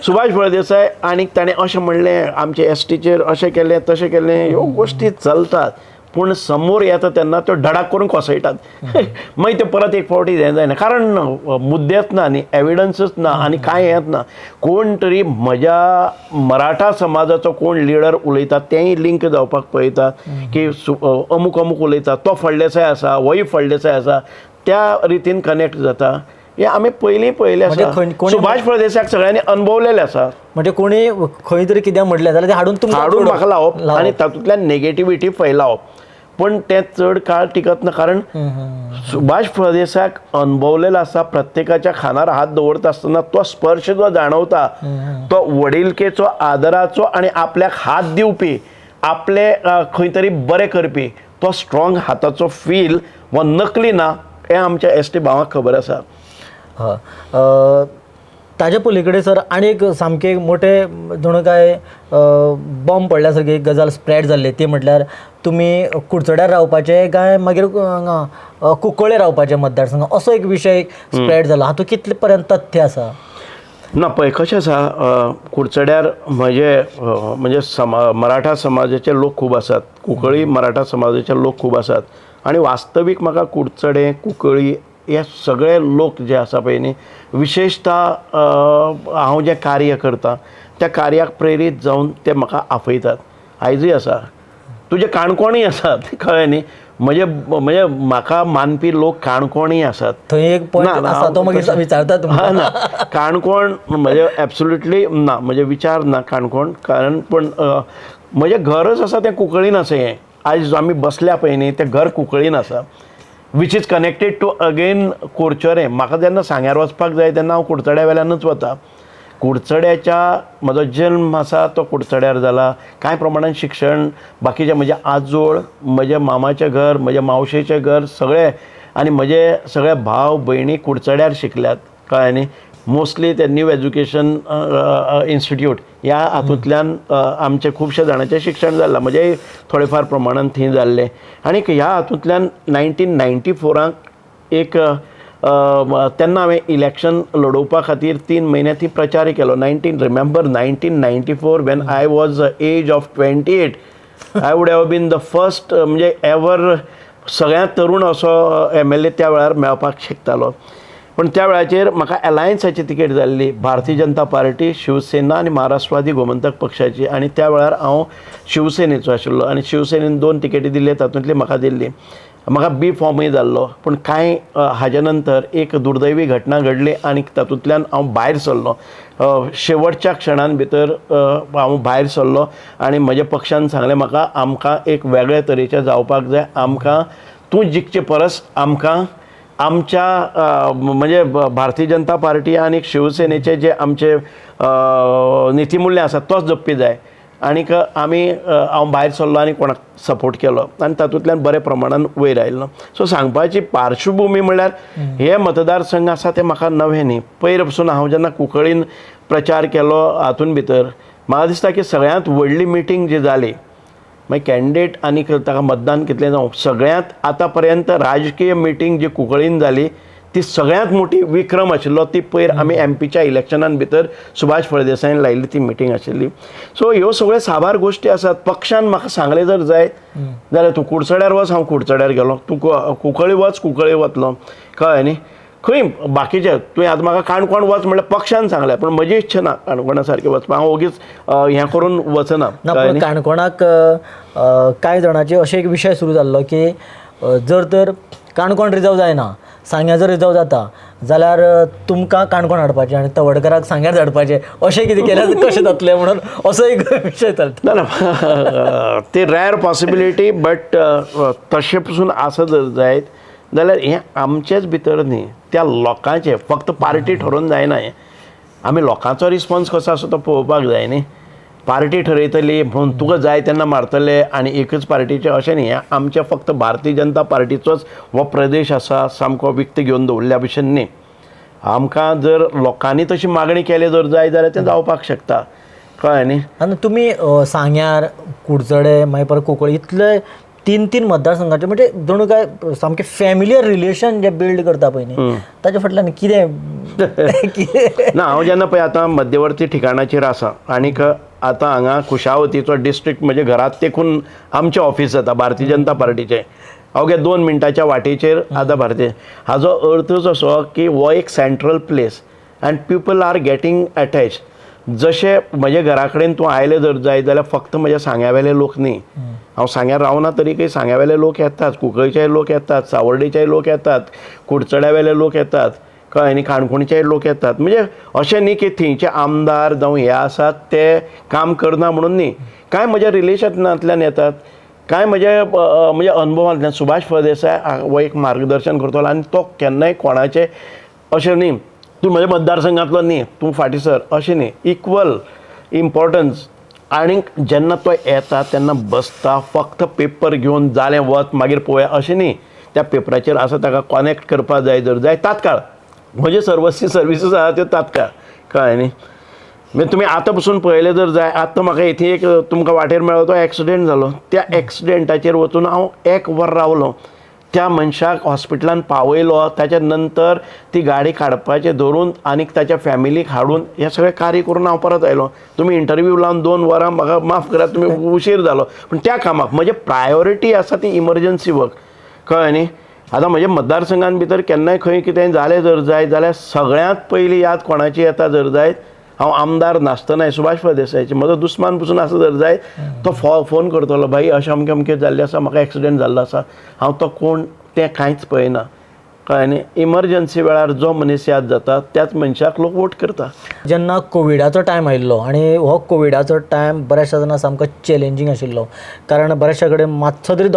सुभाष फळदेसाय आनीक ताणें अशें म्हणलें, आमचे STचेर अशें केलें तशें केलें, ह्यो गोश्टी चलतात पूण समोर येता तेन्ना त्यो धडाक करून कोसळटात. मागीर ते परत एक फावटी हें जायना, कारण मुद्देच ना न्ही, एविडन्सच ना आनी कांय हेंच ना. कोण तरी म्हज्या मराठा समाजाचो कोण लिडर उलयता तेंय लिंक जावपाक पळयता की अमूक अमूक उलयता तो फळदेसाय आसा, होय फळदेसाय आसा, त्या रितीन कनेक्ट जाता. हे आमी पयलीं पळयलें आसा. सुभाष फळदेसायाक सगळ्यांनी अणभवलेलें आसा. म्हणजे कोणी खंय तरी कितें म्हटलें जाल्यार तें हाडून तुमकां हाडून म्हाका लावप आनी तातूंतल्यान नेगेटिविटी फैलावप, पूण तें चड काळ टिकत ना. कारण सुभाष फळदेसायाक अणभवलेलो आसा. प्रत्येकाच्या खानार हात दवरता आसतना तो स्पर्श जो जाणवता तो वडीलकेचो, आदराचो आनी आपल्याक हात दिवपी, आपले खंय तरी बरें करपी तो स्ट्रॉंग हाताचो फील हो नकली ना हें आमच्या ST भावाक खबर आसा. ताजे पलीकडे सर आनी एक सामकें मोठे जणू काय बॉम्ब पडल्या सारकी एक गजाल स्प्रेड जाल्ली, ती म्हटल्यार तुमी कुडचड्यार रावपाचे काय मागीर हांगा कुंकळ्ळे रावपाचे मतदारसंघ, असो एक विशय स्प्रेड जाला. हातूंत कितले पर्यंत तथ्य आसा? ना पळय कशें आसा, कुडचड्यार म्हजे म्हणजे मराठा समाजाचे लोक खूब आसात, कुंकळी मराठा समाजाचे लोक खूब आसात आनी वास्तवीक म्हाका कुडचडें, कुंकळी हे सगळे लोक जे आसा पळय न्ही, विशेशता हांव जें कार्य करता त्या कार्याक प्रेरीत जावन ते म्हाका आपयतात. आयजूय आसा, तुजे काणकोणूय आसात, कळ्ळें न्ही, म्हणजे म्हणजे म्हाका मानपी लोक काणकोणूय आसात. थंय एक पॉयंट आसा तो मागीर विचारता तुमकां. ना, काणकोण म्हणजे एब्सोल्युटली ना, म्हणजे विचार ना काणकोण, कारण पण म्हजें घरच आसा तें कुंकळीन आसा. हें आयज आमी बसल्या पळय न्ही तें घर कुंकळीन आसा, which is connected to again Curchorem. म्हाका जेन्ना सांग्यार वचपाक जाय तेन्ना हांव कुडचड्या वेल्यानूच वता. कुडचड्याच्या म्हजो जल्म आसा तो कुडचड्यार जाला. कांय प्रमाणान शिक्षण बाकीचें म्हजें आजोळ, म्हज्या मामाचें घर, म्हज्या मावशेचें घर सगळें आनी म्हजे सगळे भाव भयणी कुडचड्यार शिकल्यात, कळ्ळें न्ही. मोस्टली ते न्यू एज्युकेशन इन्स्टिट्यूट ह्या हातूंतल्यान आमचें खुबशे जाणांचें शिक्षण जालां, म्हजेंय थोडे फार प्रमाणान थंय जाल्लें. आनी ह्या हातूंतल्यान 1994 एक तेन्ना हांवें इलेक्शन लडोवपा खातीर 3 म्हयने थंय प्रचार केलो. Remember 1994 when I was age of 28, I would have been the first म्हणजे एवर सगळ्यांत तरूण असो MLA त्या वेळार मेळपाक शकतालो. पूण त्या वेळाचेर म्हाका एलायन्साची तिकेट जाल्ली, भारतीय जनता पार्टी, शिवसेना आनी महाराष्ट्रवादी गोमंतक पक्षाची, आनी त्या वेळार हांव शिवसेनेचो आशिल्लो आनी शिवसेनेन 2 तिकेटी दिल्ले, तातूंतली म्हाका दिल्ली. म्हाका बी फॉर्मूय जाल्लो, पूण कांय हाज्या नंतर एक दुर्दैवी घटना घडली आनी तातूंतल्यान हांव भायर सरलो. शेवटच्या क्षणान भितर हांव भायर सरलो आनी म्हज्या पक्षान सांगलें म्हाका, आमकां एक वेगळे तरेचें जावपाक जाय, आमकां तूं जिखचे परस आमकां आमच्या म्हणजे भारतीय जनता पार्टी आनी शिवसेनेचे जे आमचे नितीमुल्यां आसा तोच जपपी जाय. आनीक आमी हांव भायर सरलो आनी कोणाक सपोर्ट केलो आनी तातूंतल्यान बऱ्या प्रमाणान वयर आयलो. सो सांगपाची पार्श्वभुमी म्हणल्यार हे मतदारसंघ आसा ते म्हाका नवें न्ही. पयर पसून हांव जेन्ना कुंकळीन प्रचार केलो हातून भितर म्हाका दिसता की सगळ्यांत व्हडली मिटींग जी जाली, मागीर कॅन्डिडेट आनी ताका मतदान कितलें जावं, सगळ्यांत आतां पर्यंत राजकीय मिटींग जी कुंकळीन जाली ती सगळ्यांत मोठी विक्रम आशिल्लो. ती पयर आमी एमपीच्या इलेक्शनान भितर सुभाष फळदेसायन लायिल्ली ती मिटींग आशिल्ली. सो ह्यो सगळ्यो साबार गोश्टी आसात. पक्षान म्हाका सांगलें जर जायत जाल्यार तूं कुडचड्यार वच, हांव कुडचड्यार गेलो, तूं कुंकळी वच, कुंकळी वतलो, कळ्ळें न्ही. खंय बाकीचे तुवें आतां म्हाका काणकोण वच म्हणल्यार पक्षान सांगलें, पूण म्हजी इच्छा ना काणकोणा सारकें वचपाक, हांव ओगीच हें करून वचना. ना, पूण काणकोणाक कांय जाणांचे अशें एक विशय सुरू जाल्लो की जर तर काणकोण रिजर्व जायना, सांग्यां जर रिजर्व जाता जाल्यार तुमकां काणकोण हाडपाचें आनी तवडकराक सांग्यार धाडपाचें, अशें कितें केल्यार कशें जातलें म्हणून असो एक विशय चलता. ना ना, ती रॅर पॉसिबिलिटी, बट तशें पसून आसत जर जायत जाल्यार हें आमचेच भितर न्ही, त्या लोकांचें फक्त पार्टी ठरोवन जायना. हें आमी लोकांचो रिस्पॉन्स कसो आसा तो पळोवपाक जाय न्ही. पार्टी ठरयतली म्हणून तुका जाय तेन्ना मारतले आनी एकच पार्टीचें अशें न्ही. हें आमचें फक्त भारतीय जनता पार्टीचोच हो प्रदेश आसा सामको विकतो घेवन दवरिल्ल्या भशेन न्ही. आमकां जर लोकांनी तशी मागणी केली जर जाय जाल्यार तें जावपाक शकता, कळ्ळें न्ही. आनी तुमी सांग्यार, कुडचडे, मागीर परत कुंकळ्ळी, इतले तीन तीन मतदारसंघाचे म्हणजे जणू काय सामकें फॅमिलियर रिलेशन जे बिल्ड करता पळय न्ही, ताच्या फाटल्यान कितें? ना, हांव जेन्ना पळय आतां मध्यवर्ती ठिकाणाचेर आसा आनीक आतां हांगा कुशावतीचो डिस्ट्रिक्ट म्हज्या घरांत तेकून आमचें ऑफीस जाता भारतीय जनता पार्टीचें, अवघ्या 2 मिनटाच्या वाटेचेर आतां भारतीय. हाजो अर्थूच असो की हो एक central place and people are getting attach. जशें म्हज्या घरा कडेन तूं आयलें जर जाय जाल्यार फक्त म्हज्या सांग्यावेले लोक न्ही, हांव सांग्यार रावना तरीकय सांग्यावेले लोक येतात, कुंकळचेय लोक येतात, सावर्डेचेय लोक येतात, कुडचड्यावेले लोक येतात, कळ्ळें न्ही, काणकोणचेय लोक येतात. म्हणजे अशें न्ही की थंयचे आमदार जावं हे आसात ते काम करना म्हणून न्ही, कांय म्हज्या रिलेशनांतल्यान येतात, कांय म्हज्या म्हणजे अनुभवांतल्यान. सुभाष फळदेसाय हो एक मार्गदर्शन करतलो आनी तो केन्नाय कोणाचें अशें न्ही तूं म्हज्या मतदारसंघांतलो न्ही तूं फाटीं सर अशें न्ही, इक्वल इम्पॉर्टन्स. आनीक जेन्ना तो येता तेन्ना बसता फक्त पेपर घेवन जालें वच मागीर पळोवया अशें न्ही, त्या पेपराचेर आसा ताका कॉनेक्ट करपाक जाय जर जाय तात्काळ, म्हजे सर्वसी सर्विसीस आसा त्यो तात्काळ, कळ्ळें न्ही. मागीर तुमी आतां पसून पळयलें जर जाय, आतां म्हाका इथे एक तुमकां वाटेर मेळ्ळो तो एक्सिडेंट जालो, त्या एक्सिडेंटाचेर वचून हांव 1 वर रावलो, त्या मनशाक हॉस्पिटलान पावयलो, ताच्या नंतर ती गाडी काडपाचें धरून आनीक ताच्या फॅमिलीक हाडून हें सगळें कार्य करून हांव परत आयलो. तुमी इंटरव्यू लावन 2 वरां म्हाका माफ करात तुमी उशीर जालो, पूण त्या कामाक म्हजें प्रायोरिटी आसा ती इमर्जन्सी वर्क, कळ्ळें न्ही. आतां म्हज्या मतदारसंघान भितर केन्नाय खंय कितें जालें जर जाय जाल्यार सगळ्यांत पयली याद कोणाची येता जर जायत, हांव आमदार नासतनाय सुभाष फळदेसायाची, म्हजो दुस्मान पसून आसा जर जायत तो फोन करतलो, भाई अशें अमकें अमकें जाल्लें आसा, म्हाका एक्सिडेंट जाल्लो आसा, हांव तो कोण तें कांयच पळयना, कळ्ळें न्ही. इमर्जन्सी वेळार जो मनीस याद जाता त्याच मनशाक लोक वोट करता. जेन्ना कोविडाचो टायम आयिल्लो आनी हो कोविडाचो टायम बऱ्याचशा जाणां सामको चॅलेंजींग आशिल्लो, कारण बऱ्याचशा कडेन मातसो तरी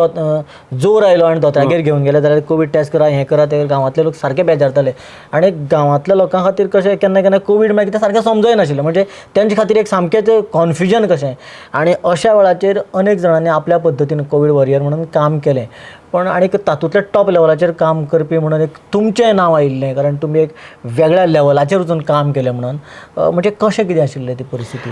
जोर आयलो आनी दोतोरागेर घेवन गेले जाल्यार कोवीड टेस्ट करा, हें करा, तें गांवांतले लोक सारके बेजारताले. आनी गांवांतल्या लोकां खातीर कशें केन्ना केन्ना कोवीड मागीर तें सारकें समजय नाशिल्लें, म्हणजे तेंचे खातीर एक सामकेंच कॉन्फ्युजन कशें. आनी अशा वेळाचेर अनेक जाणांनी आपल्या पद्दतीन कोवीड वॉरियर म्हणून काम केलें, पण आनीक तातूंतल्या टॉप लेवलाचेर काम करपी म्हणून एक तुमचें नांव आयिल्लें, कारण तुमी एक वेगळ्या लेवलाचेर वचून काम केलें म्हणून, म्हणजे कशें कितें आशिल्लें ती परिस्थिती?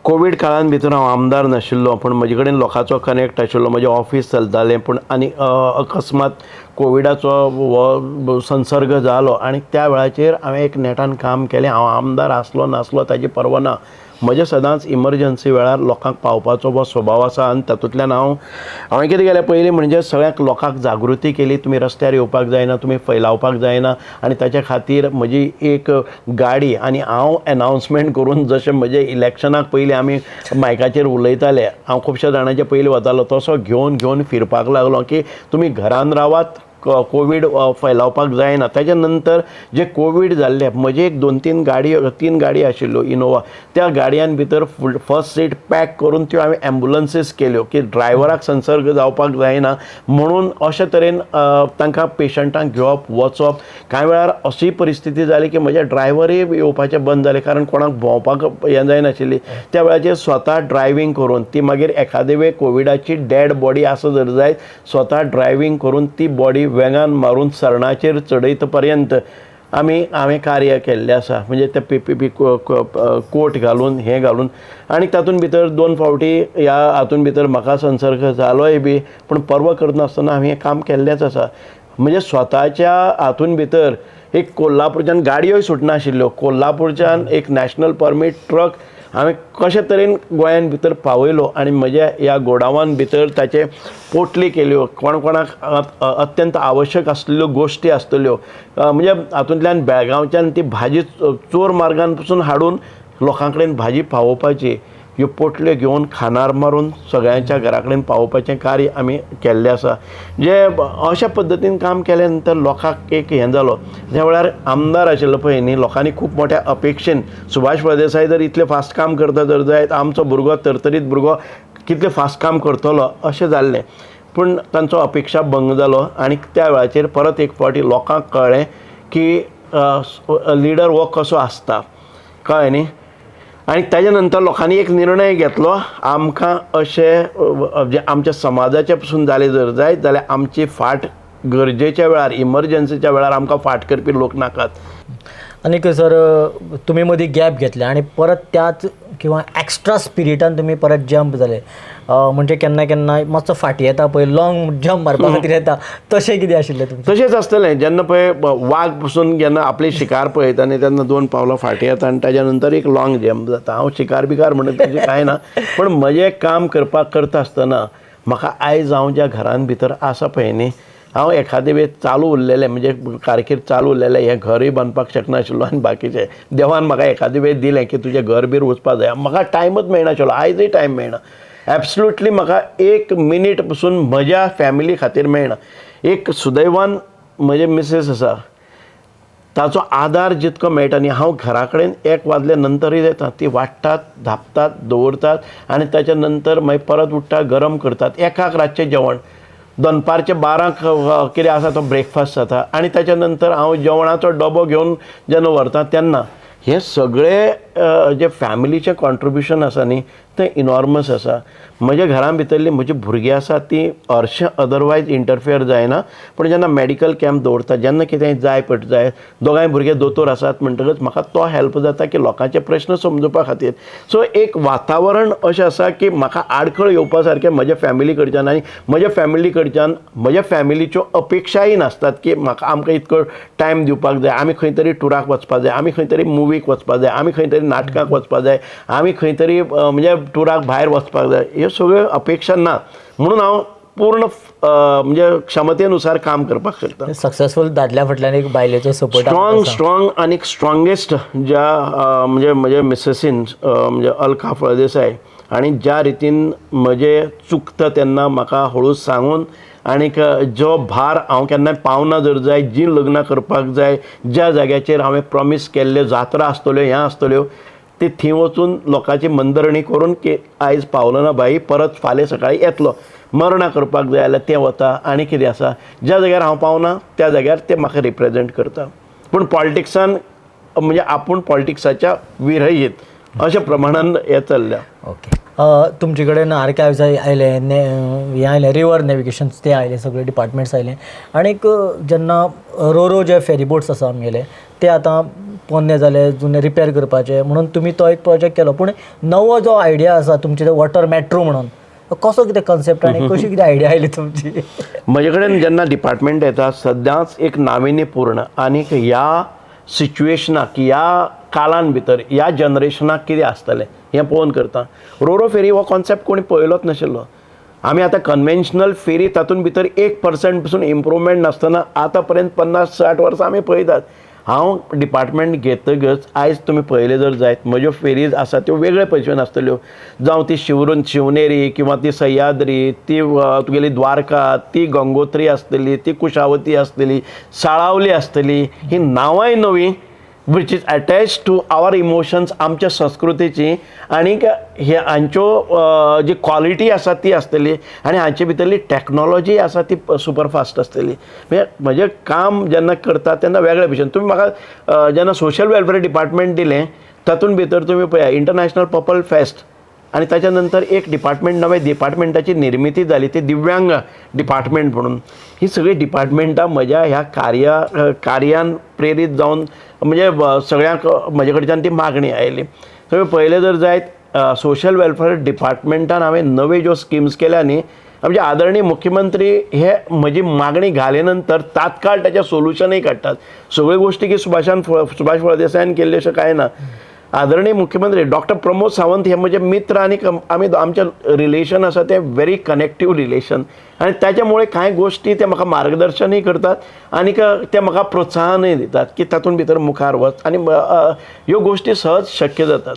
कोवीड काळान भितर हांव आमदार नाशिल्लो, पूण म्हजे कडेन लोकांचो कनेक्ट आशिल्लो, म्हजें ऑफीस चलतालें. पूण आनी अकस्मात कोविडाचो हो संसर्ग जालो आनी त्या वेळाचेर हांवें एक नेटान काम केलें. हांव आमदार आसलो नासलो ताची पर्वा ना, म्हजें सदांच इमर्जन्सी वेळार लोकांक पावपाचो हो स्वभाव आसा. आनी तातूंतल्यान हांवें कितें केलें पयलीं म्हणजे सगळ्यांक लोकांक जागृती केली, तुमी रस्त्यार येवपाक जायना, तुमी फैलावपाक जायना. आनी ताच्या खातीर म्हजी एक गाडी आनी हांव एनावन्समेंट करून, जशें म्हजें इलेक्शनाक पयलीं आमी मायकाचेर उलयताले, हांव खुबश्या जाणांचे पयलीं वतालो, तसो घेवन घेवन फिरपाक लागलो की तुमी घरान रावात, कोवीड फैलावपाक जायना. ताच्या नंतर जे कोवीड जाल्ले, म्हजे एक 2-3 गाडी, 3 गाडी आशिल्ल्यो इनोवा, त्या गाडयान भितर फर्स्ट सीट पॅक करून त्यो हांवें एम्बुलन्सीस केल्यो की ड्रायव्हराक संसर्ग जावपाक जायना म्हणून. अशे तरेन तांकां पेशंटांक घेवप वचप. कांय वेळार अशी परिस्थिती जाली की म्हजे ड्रायव्हरूय येवपाचे बंद जाले, कारण कोणाक भोंवपाक हें जायनाशिल्ली. त्या वेळाचेर स्वता ड्रायव्हींग करून ती मागीर एखादे वेळ कोविडाची डेड बॉडी आसा जर जायत, स्वता ड्रायव्हींग करून ती बॉडी वेंगान मारून सरणाचेर चडयत पर्यंत हांवें कार्य केल्लें आसा. म्हणजे ते पी पी पी कोट घालून हें घालून. आनी तातूंत भितर 2 फावटी ह्या हातूंत भितर म्हाका संसर्ग जालोय बी, पूण पर्वा करनासतना हांवें हें काम केल्लेंच आसा. म्हणजे स्वताच्या हातून भितर एक कोल्हापूरच्यान गाडयोय सुटनाशिल्ल्यो, कोल्हापूरच्यान एक नॅशनल परमीट ट्रक हांवें कशे तरेन गोंयान भितर पावयलो आनी म्हज्या ह्या गोडावान भितर ताचे पोटली केल्यो. कोण कोणाक अत्यंत आवश्यक आसलेल्यो गोश्टी आसतल्यो, म्हणजे हातूंतल्यान बेळगांवच्यान ती भाजी चोर मार्गान पसून हाडून लोकां कडेन भाजी पावोवपाची, ह्यो पोटल्यो घेवन खानार मारून सगळ्यांच्या घरा कडेन पावोवपाचें कार्य आमी केल्लें आसा. जे अशा पद्दतीन काम केले नंतर लोकांक एक हें जालो. त्या वेळार आमदार आशिल्लो पळय न्ही, लोकांनी खूब मोठ्या अपेक्षेन सुभाष फळदेसाय जर इतलें फास्ट काम करता जर जायत, आमचो भुरगो तरतरीत भुरगो कितलें फास्ट काम करतलो अशें जाल्लें. पूण तांचो अपेक्षा भंग जालो आनी त्या वेळाचेर परत एक फावटी लोकांक कळ्ळें की लिडर हो कसो आसता, कळ्ळें न्ही. आनी ताज्या नंतर लोकांनी एक निर्णय घेतलो, आमकां अशें जे आमच्या समाजाचे पसून जालें जर जायत जाल्यार आमची फाट गरजेच्या वेळार, इमर्जन्सीच्या वेळार आमकां फाट करपी लोक नाकात. आनीक सर तुमी मदीं गॅप घेतले आनी परत त्याच किंवा एक्स्ट्रा स्पिरिटान तुमी परत जंप जाले, म्हणजे केन्ना केन्ना मातसो फाटीं येता पळय, लॉंग जंप मारपा खातीर येता, तशें कितें आशिल्लें तुमचें? तशेंच आसतलें जेन्ना पळय वाग पसून जेन्ना आपली शिकार पळयता न्ही तेन्ना दोन पावलां फाटीं येता आनी ताज्या नंतर एक लॉंग जंप जाता. हांव शिकार बिकार म्हणून तशें कांय ना, पूण म्हजें काम करपाक करता आसतना म्हाका आयज हांव ज्या घरान भितर आसा पळय न्ही, हांव एखादे वेळ चालू उरलेलें, म्हणजे कारकीर्द चालू उरलेलें, हें घरूय बांदपाक शकनाशिल्लो आनी बाकीचें देवान म्हाका एखादे वेळ दिलें की तुजें घर बीर वचपाक जाय, म्हाका टायमूच मेळनाशिल्लो, आयजूय टायम मेळना. एब्सोल्युटली म्हाका एक मिनीट पसून म्हज्या फॅमिली खातीर मेळना. एक सुदैवान म्हजे मिसेस आसा, ताचो आदार जितको मेळटा न्ही, हांव घरा कडेन 1 वाजले नंतरूय येता, ती वाडटात, धांपतात, दवरतात आनी ताच्या नंतर मागीर परत उठ्ठा, गरम करतात. 1 रातचें जेवण, दनपारचें 12 कितें आसा तो ब्रेकफास्ट जाता आनी ताच्या नंतर हांव जेवणाचो डबो घेवन जेन्ना व्हरता तेन्ना हे सगळे जे फॅमिलीचें कॉन्ट्रिब्युशन आसा न्ही तें इनॉर्मस आसा. म्हज्या घरां भितरलीं म्हजी भुरगीं आसा तीं हरशें अदरवायज इंटरफियर जायना, पूण जेन्ना मॅडिकल कॅम्प दवरता, जेन्ना कितेंय जाय पडटा जाय, दोगांय भुरगे दोतोर आसात म्हणटकच म्हाका तो हेल्प जाता की लोकांचे प्रश्न समजुपा खातीर. सो एक वातावरण अशें आसा की म्हाका आडखळ येवपा सारकें म्हज्या फॅमिली कडच्यान, आनी म्हज्या फॅमिली कडच्यान म्हज्या फॅमिलीच्यो अपेक्षाय नासतात की म्हाका आमकां इतको टायम दिवपाक जाय, आमी खंय तरी टुराक वचपाक जाय, आमी खंय तरी मुवीक वचपाक जाय, आमी खंय तरी नाटकाक वचपाक जाय, आमी खंय तरी म्हणजे टुराक भायर वचपाक जाय, ह्यो सगळ्यो अपेक्षा ना. म्हणून हांव पूर्ण म्हणजे क्षमतेनुसार काम करपाक शकता. सक्सेसफूल दादल्या फाटल्यान एक बायलेचो सपोर्ट, स्ट्रॉंग स्ट्रॉंग आनी स्ट्रॉंगेस्ट ज्या म्हणजे म्हजे मिसेसीन म्हणजे अलका फळदेसाय, आनी ज्या रितीन म्हजें चुकता तेन्ना म्हाका हळूच सांगून आनीक जो भार हांव केन्नाय पावना जर जाय, जीं लग्नां करपाक जाय, ज्या जाग्याचेर हांवें प्रॉमीस केल्ल्यो जात्रा आसतल्यो, हें आसतल्यो, ती थंय वचून लोकांची मंदरणी करून की आयज पावलो ना बाई, परत फाल्यां सकाळीं येतलो, मरणां करपाक जाय जाल्यार तें वता. आनी कितें आसा, ज्या जाग्यार हांव पावना त्या जाग्यार ते म्हाका रिप्रेजेंट करता. पूण पॉलिटिक्सान म्हणजे आपूण पॉलिटिक्साच्या विरहीत अशा प्रमाणान हें चल्ल्या. ओके, तुमचे कडेन आर्कायव्स आयले, हें आयलें, रिवर नॅविगेशन्स ते आयले, सगळे डिपार्टमेंट्स आयले. आनीक जेन्ना रोरो जे फेरी बोट्स आसा आमगेले ते आतां पोन्ने जाले, जुने रिपेर करपाचे म्हणून तुमी तो एक प्रोजेक्ट केलो. पूण नवो जो आयडिया आसा तुमचे वॉटर मेट्रो म्हणून, कसो कितें कन्सेप्ट आनी कशी कितें आयडिया आयली तुमची? म्हजे कडेन जेन्ना डिपार्टमेंट येता सदांच एक नाविन्यपूर्ण आनीक ह्या सिच्युएशनाक, ह्या काळान भितर, ह्या जनरेशनाक कितें आसतलें हें पळोवन करता. रोरो फेरी हो कॉन्सेप्ट कोणी पळयलोच नाशिल्लो. आमी आतां कन्वेन्शनल फेरी तातूंत भितर 1% पसून इम्प्रुवमेंट नासतना आतां पर्यंत 50-60 वर्सां आमी पळयतात. हांव डिपार्टमेंट घेतकच आयज तुमी पळयलें जर जायत म्हज्यो फेरीज आसा त्यो वेगळे भशेन आसतल्यो, जावं ती शिवरून शिवनेरी किंवा ती सह्याद्री, ती तुगेली द्वारका, ती गंगोत्री आसतली, ती कुशावती आसतली, साळावली आसतली, ही नांवांय नवीं which is attach to our emotions, आमच्या संस्कृतीची आनीक हे हांच्यो जी क्वॉलिटी आसा ती आसतली आनी हांचे भितरली टॅक्नोलॉजी आसा ती सुपरफास्ट आसतली. म्हणजे म्हजें काम जेन्ना करता तेन्ना वेगळे भशेन. तुमी म्हाका जेन्ना सोशल वेलफेअर डिपार्टमेंट दिलें तातूंत भितर तुमी पळया इंटरनॅशनल पर्पल फेस्ट आनी ताच्या नंतर एक डिपार्टमेंट, नवें डिपार्टमेंटाची निर्मिती जाली ती दिव्यांग डिपार्टमेंट म्हणून. ही सगळीं डिपार्टमेंटां म्हज्या ह्या कार्यान प्रेरीत जावन म्हणजे सगळ्यांक म्हजे कडच्यान ती मागणी आयली. तुमी पळयलें जर जायत सोशल वेलफेअर डिपार्टमेंटान हांवें नव्यो ज्यो स्किम्स केल्या न्ही आमचे आदरणीय मुख्यमंत्री हे म्हजी मागणी घाले नंतर तात्काळ ताचें सोल्युशनूय काडटात. सगळ्यो गोश्टी की सुभाष फळदेसायान केल्ल्यो अशें कांय ना. आदरणीय मुख्यमंत्री डॉक्टर प्रमोद सावंत हे म्हजे मित्र आनी आमी आमचें रिलेशन आसा तें व्हेरी कनेक्टीव रिलेशन आनी ताच्या मुळे कांय गोश्टी ते म्हाका मार्गदर्शनूय करतात आनी ते म्हाका प्रोत्साहनूय दितात की तातूंत भितर मुखार वच आनी ह्यो गोश्टी सहज शक्य जातात.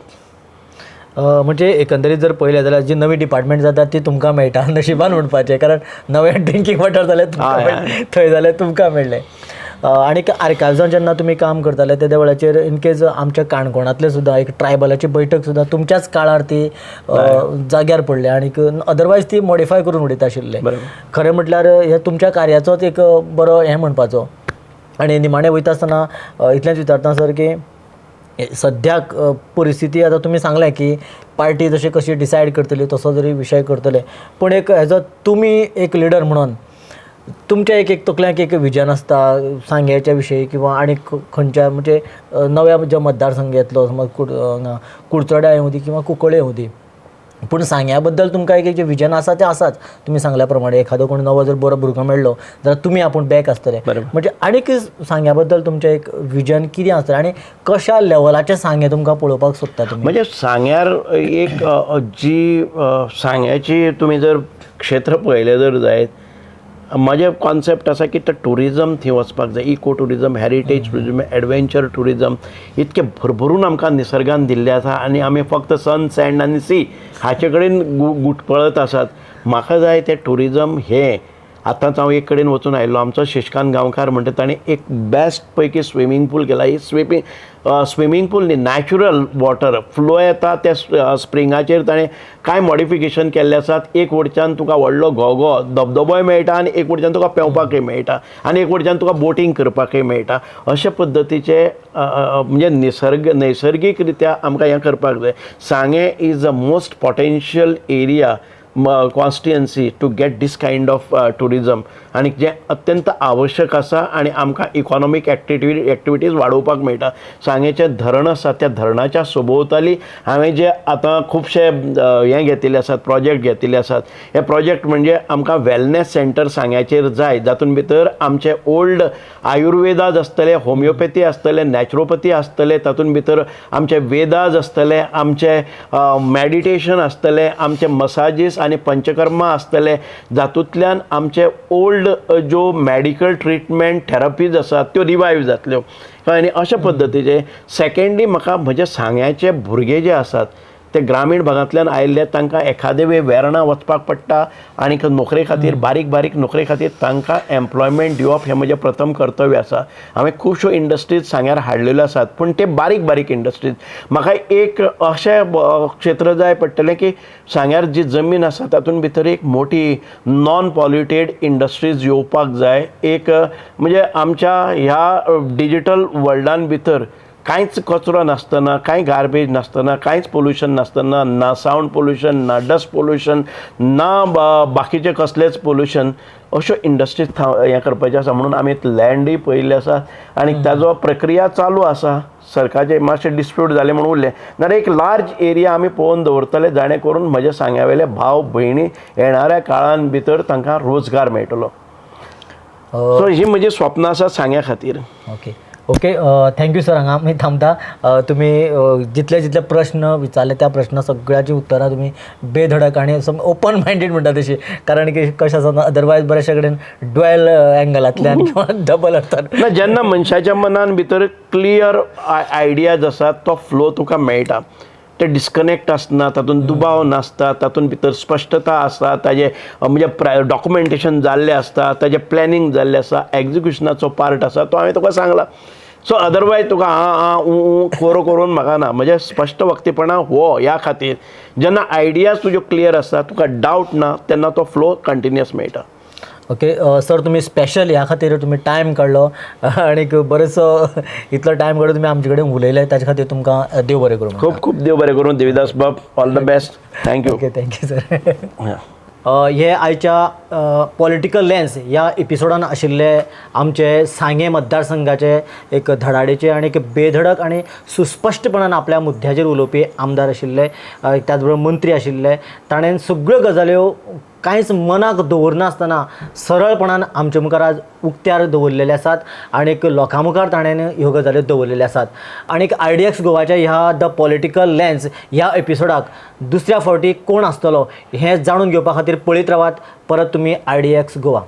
म्हणजे एकंदरीत जर पळयलें जाल्यार जी नवी डिपार्टमेंट जाता ती तुमकां मेळटा नशिबान म्हणपाचें, कारण नवें ड्रिंकींग वॉटर जाल्यार तुमकां मेळ्ळें, थंय जाल्यार तुमकां मेळ्ळें. आनी आर्कायव्सान जेन्ना तुमी काम करताले तेद्या वेळाचेर इनकेज आमच्या काणकोणांतलें सुद्दां एक ट्रायबलाची बैठक सुद्दां तुमच्याच काळार ती जाग्यार पडली आनी अदरवायज ती मॉडिफाय करून उडयता आशिल्ले. खरें म्हटल्यार हे तुमच्या कार्याचोच एक बरो हें म्हणपाचो. आनी निमाणें वयता आसतना इतलेंच विचारता सर की सद्याक परिस्थिती आतां तुमी सांगलें की पार्टी जशी कशी डिसायड करतली तसो जरी विशय करतले, पूण एक एज अ तुमी एक लिडर म्हणून तुमच्या एक एक तकल्यांक एक विजन आसता सांग्याच्या विशयी किंवा आनी खंयच्या म्हणजे नव्या ज्या मतदारसंघ येतलो समज कुडचड्या येवं दी किंवा कुंकळे येवं दी, पूण सांग्या बद्दल तुमकां एक जें विजन आसा तें आसाच. तुमी सांगल्या प्रमाणे एखादो कोण नवो जर बरो भुरगो मेळ्ळो जाल्यार तुमी आपूण बॅक आसतले. म्हणजे आनीक सांग्या बद्दल तुमचें एक विजन कितें आसतलें आनी कशा लेवलाचें सांगें तुमकां पळोवपाक सोदता तुमी? म्हणजे सांग्यार एक जी सांग्याची तुमी जर क्षेत्र पळयलें जर जायत, म्हजें कॉन्सेप्ट आसा की ते ट्युरिजम थंय वचपाक जाय. Eco tourism, heritage tourism, adventure tourism इतकें भरभरून आमकां निसर्गान दिल्लें आसा आनी आमी फक्त सन, सँड आनी सी हाचे कडेन गुटपळत आसात. म्हाका जाय तें ट्युरिजम हें. आतांच हांव एक कडेन वचून आयिल्लो, आमचो शशिकांत गांवकार म्हणटा ताणें एक बेस्ट पैकी स्विमींग पूल केला. ही स्विमींग पूल न्ही, नॅचरल वॉटर फ्लो येता त्या स्प्रिंगाचेर ताणें कांय मॉडिफिकेशन केल्लें आसात. एक वटच्यान तुका व्हडलो घोगो धबधबोय मेळटा आनी एक वटच्यान तुका पेंवपाकय मेळटा आनी एक वटच्यान तुका बोटींग करपाकय मेळटा. अशे पद्दतीचे म्हणजे नैसर्गीक रित्या आमकां हें करपाक जाय. Sanguem is the most potential area constituency to get this kind of tourism आनी जें अत्यंत आवश्यक आसा आनी आमकां इकॉनॉमीक एक्टिविटीज वाडोवपाक मेळटा. सांगेचें धरण आसा, त्या धरणाच्या सभोवताली हांवें जे आतां खुबशे हें घेतिल्ले आसात, प्रोजेक्ट घेतिल्ले आसात. हे प्रोजेक्ट म्हणजे आमकां वेलनेस सेंटर सांग्याचेर जाय, जातून भितर आमचे ओल्ड आयुर्वेदाज आसतले, होमिओपॅथी आसतले, नॅचरोपॅथी आसतले, तातूंत भितर आमचे वेदाज आसतले, आमचे मॅडिटेशन आसतले, आमचे मसाजीस आनी पंचकर्मा आसतले, जातूंतल्यान आमचे ओल्ड ज्यो मॅडिकल ट्रिटमेंट थेरपीज आसात त्यो रिवायव जातल्यो. आनी अशा पद्दतीचे सेकेंडली म्हाका म्हज्या सांग्याचे भुरगे जे आसात ते ग्रामीण भागांतल्यान आयिल्ले, तांकां एखादे वेळ वेर्णा वचपाक पडटा आनी नोकरे खातीर, बारीक बारीक नोकरे खातीर तांकां एम्प्लॉयमेंट दिवप हें म्हजें प्रथम कर्तव्य आसा. हांवें खुबश्यो इंडस्ट्रीज सांग्यार हाडलेल्यो आसात, पूण ते बारीक बारीक इंडस्ट्रीज. म्हाका एक अशें क्षेत्र जाय पडटलें की सांग्यार जी जमीन आसा तातूंत भितर एक मोठी नॉन पॉल्युटेड इंडस्ट्रीज येवपाक जाय. एक म्हणजे आमच्या ह्या डिजिटल वर्ल्डान भितर कांयच कचरो नासतना, कांय गार्बेज नासतना, कांयच पोल्युशन नासतना, ना सावंड पोल्युशन, ना डस्ट पोल्युशन, ना बाकीचें कसलेंच पोल्युशन, अश्यो इंडस्ट्रीज हें करपाचें आसा. म्हणून आमी लँडूय पळयिल्लें आसा आनी ताजो प्रक्रिया चालू आसा. सरकारचे मातशें डिस्प्यूट जालें म्हणून उरलें, नाल्यार एक लार्ज एरिया आमी पळोवन दवरतले, जाणें करून म्हज्या सांग्या वयले भाव भयणी येणाऱ्या काळान भितर तांकां रोजगार मेळटलो. सो ही म्हजी स्वप्नां आसा सांग्या खातीर. Okay okay, thank you sir. हांगा आमी थांबता. तुमी जितले जितले प्रश्न विचारले त्या प्रश्ना सगळ्याची उत्तरां तुमी बेधडक आनी ओपन मायंडेड म्हणटा तशी, कारण की कशें आसा अदरवायज बऱ्याचशा कडेन ड्वेल एंगलांतल्यान किंवा डबल अर्थान ना. जेन्ना मनशाच्या मनान भितर क्लियर आयडियाज आसात तो फ्लो तुका मेळटा, ते डिस्कनेक्ट आसना, तातूंत दुबाव नासता, तातूंत भितर स्पश्टता आसता, ताजें म्हणजे डॉक्युमेंटेशन जाल्लें आसता, ताजें प्लॅनिंग जाल्लें आसा, एग्जिक्युशनाचो पार्ट आसा तो हांवें तुका सांगला. सो अदरवायज तुका आं आं ऊं ऊं कोरो करून म्हाका ना. म्हणजे स्पश्ट वक्तेपणा हो ह्या खातीर जेन्ना आयडियाज तुज्यो क्लियर आसता, तुका डावट ना, तेन्ना तो फ्लो कंटिन्युअस मेळटा. ओके सर, तुमी स्पेशल ह्या खातीर तुमी टायम काडलो आनी बरोचसो इतलो टायम काडून तुमी आमचे कडेन उलयले, ताचे खातीर तुमकां देव बरें करूं. खूब खूब देव बरें करूं देविदास बाब. All the best. Thank you. Okay, thank you sir. हे आयच्या पॉलिटिकल लेन्स ह्या एपिसोडान आशिल्ले आमचे सांगें मतदारसंघाचे एक धडाडीचे आनी एक बेधडक आनी सुस्पश्टपणान आपल्या मुद्द्याचेर उलोवपी आमदार आशिल्ले, त्याच बरोबर मंत्री आशिल्ले. ताणें सगळ्यो गजाल्यो कांयच मनाक दवरनासतना सरळपणान आमचे मुखार आज उक्त्यार दवरलेले आसात आनीक लोकां मुखार ताणें ह्यो गजाली दवरलेल्यो आसात. आनीक आयडीएक्स गोवाच्या ह्या the political lens ह्या एपिसोडाक दुसऱ्या फावटी कोण आसतलो हें जाणून घेवपा खातीर पळयत रावात परत तुमी आयडीएक्स गोवा.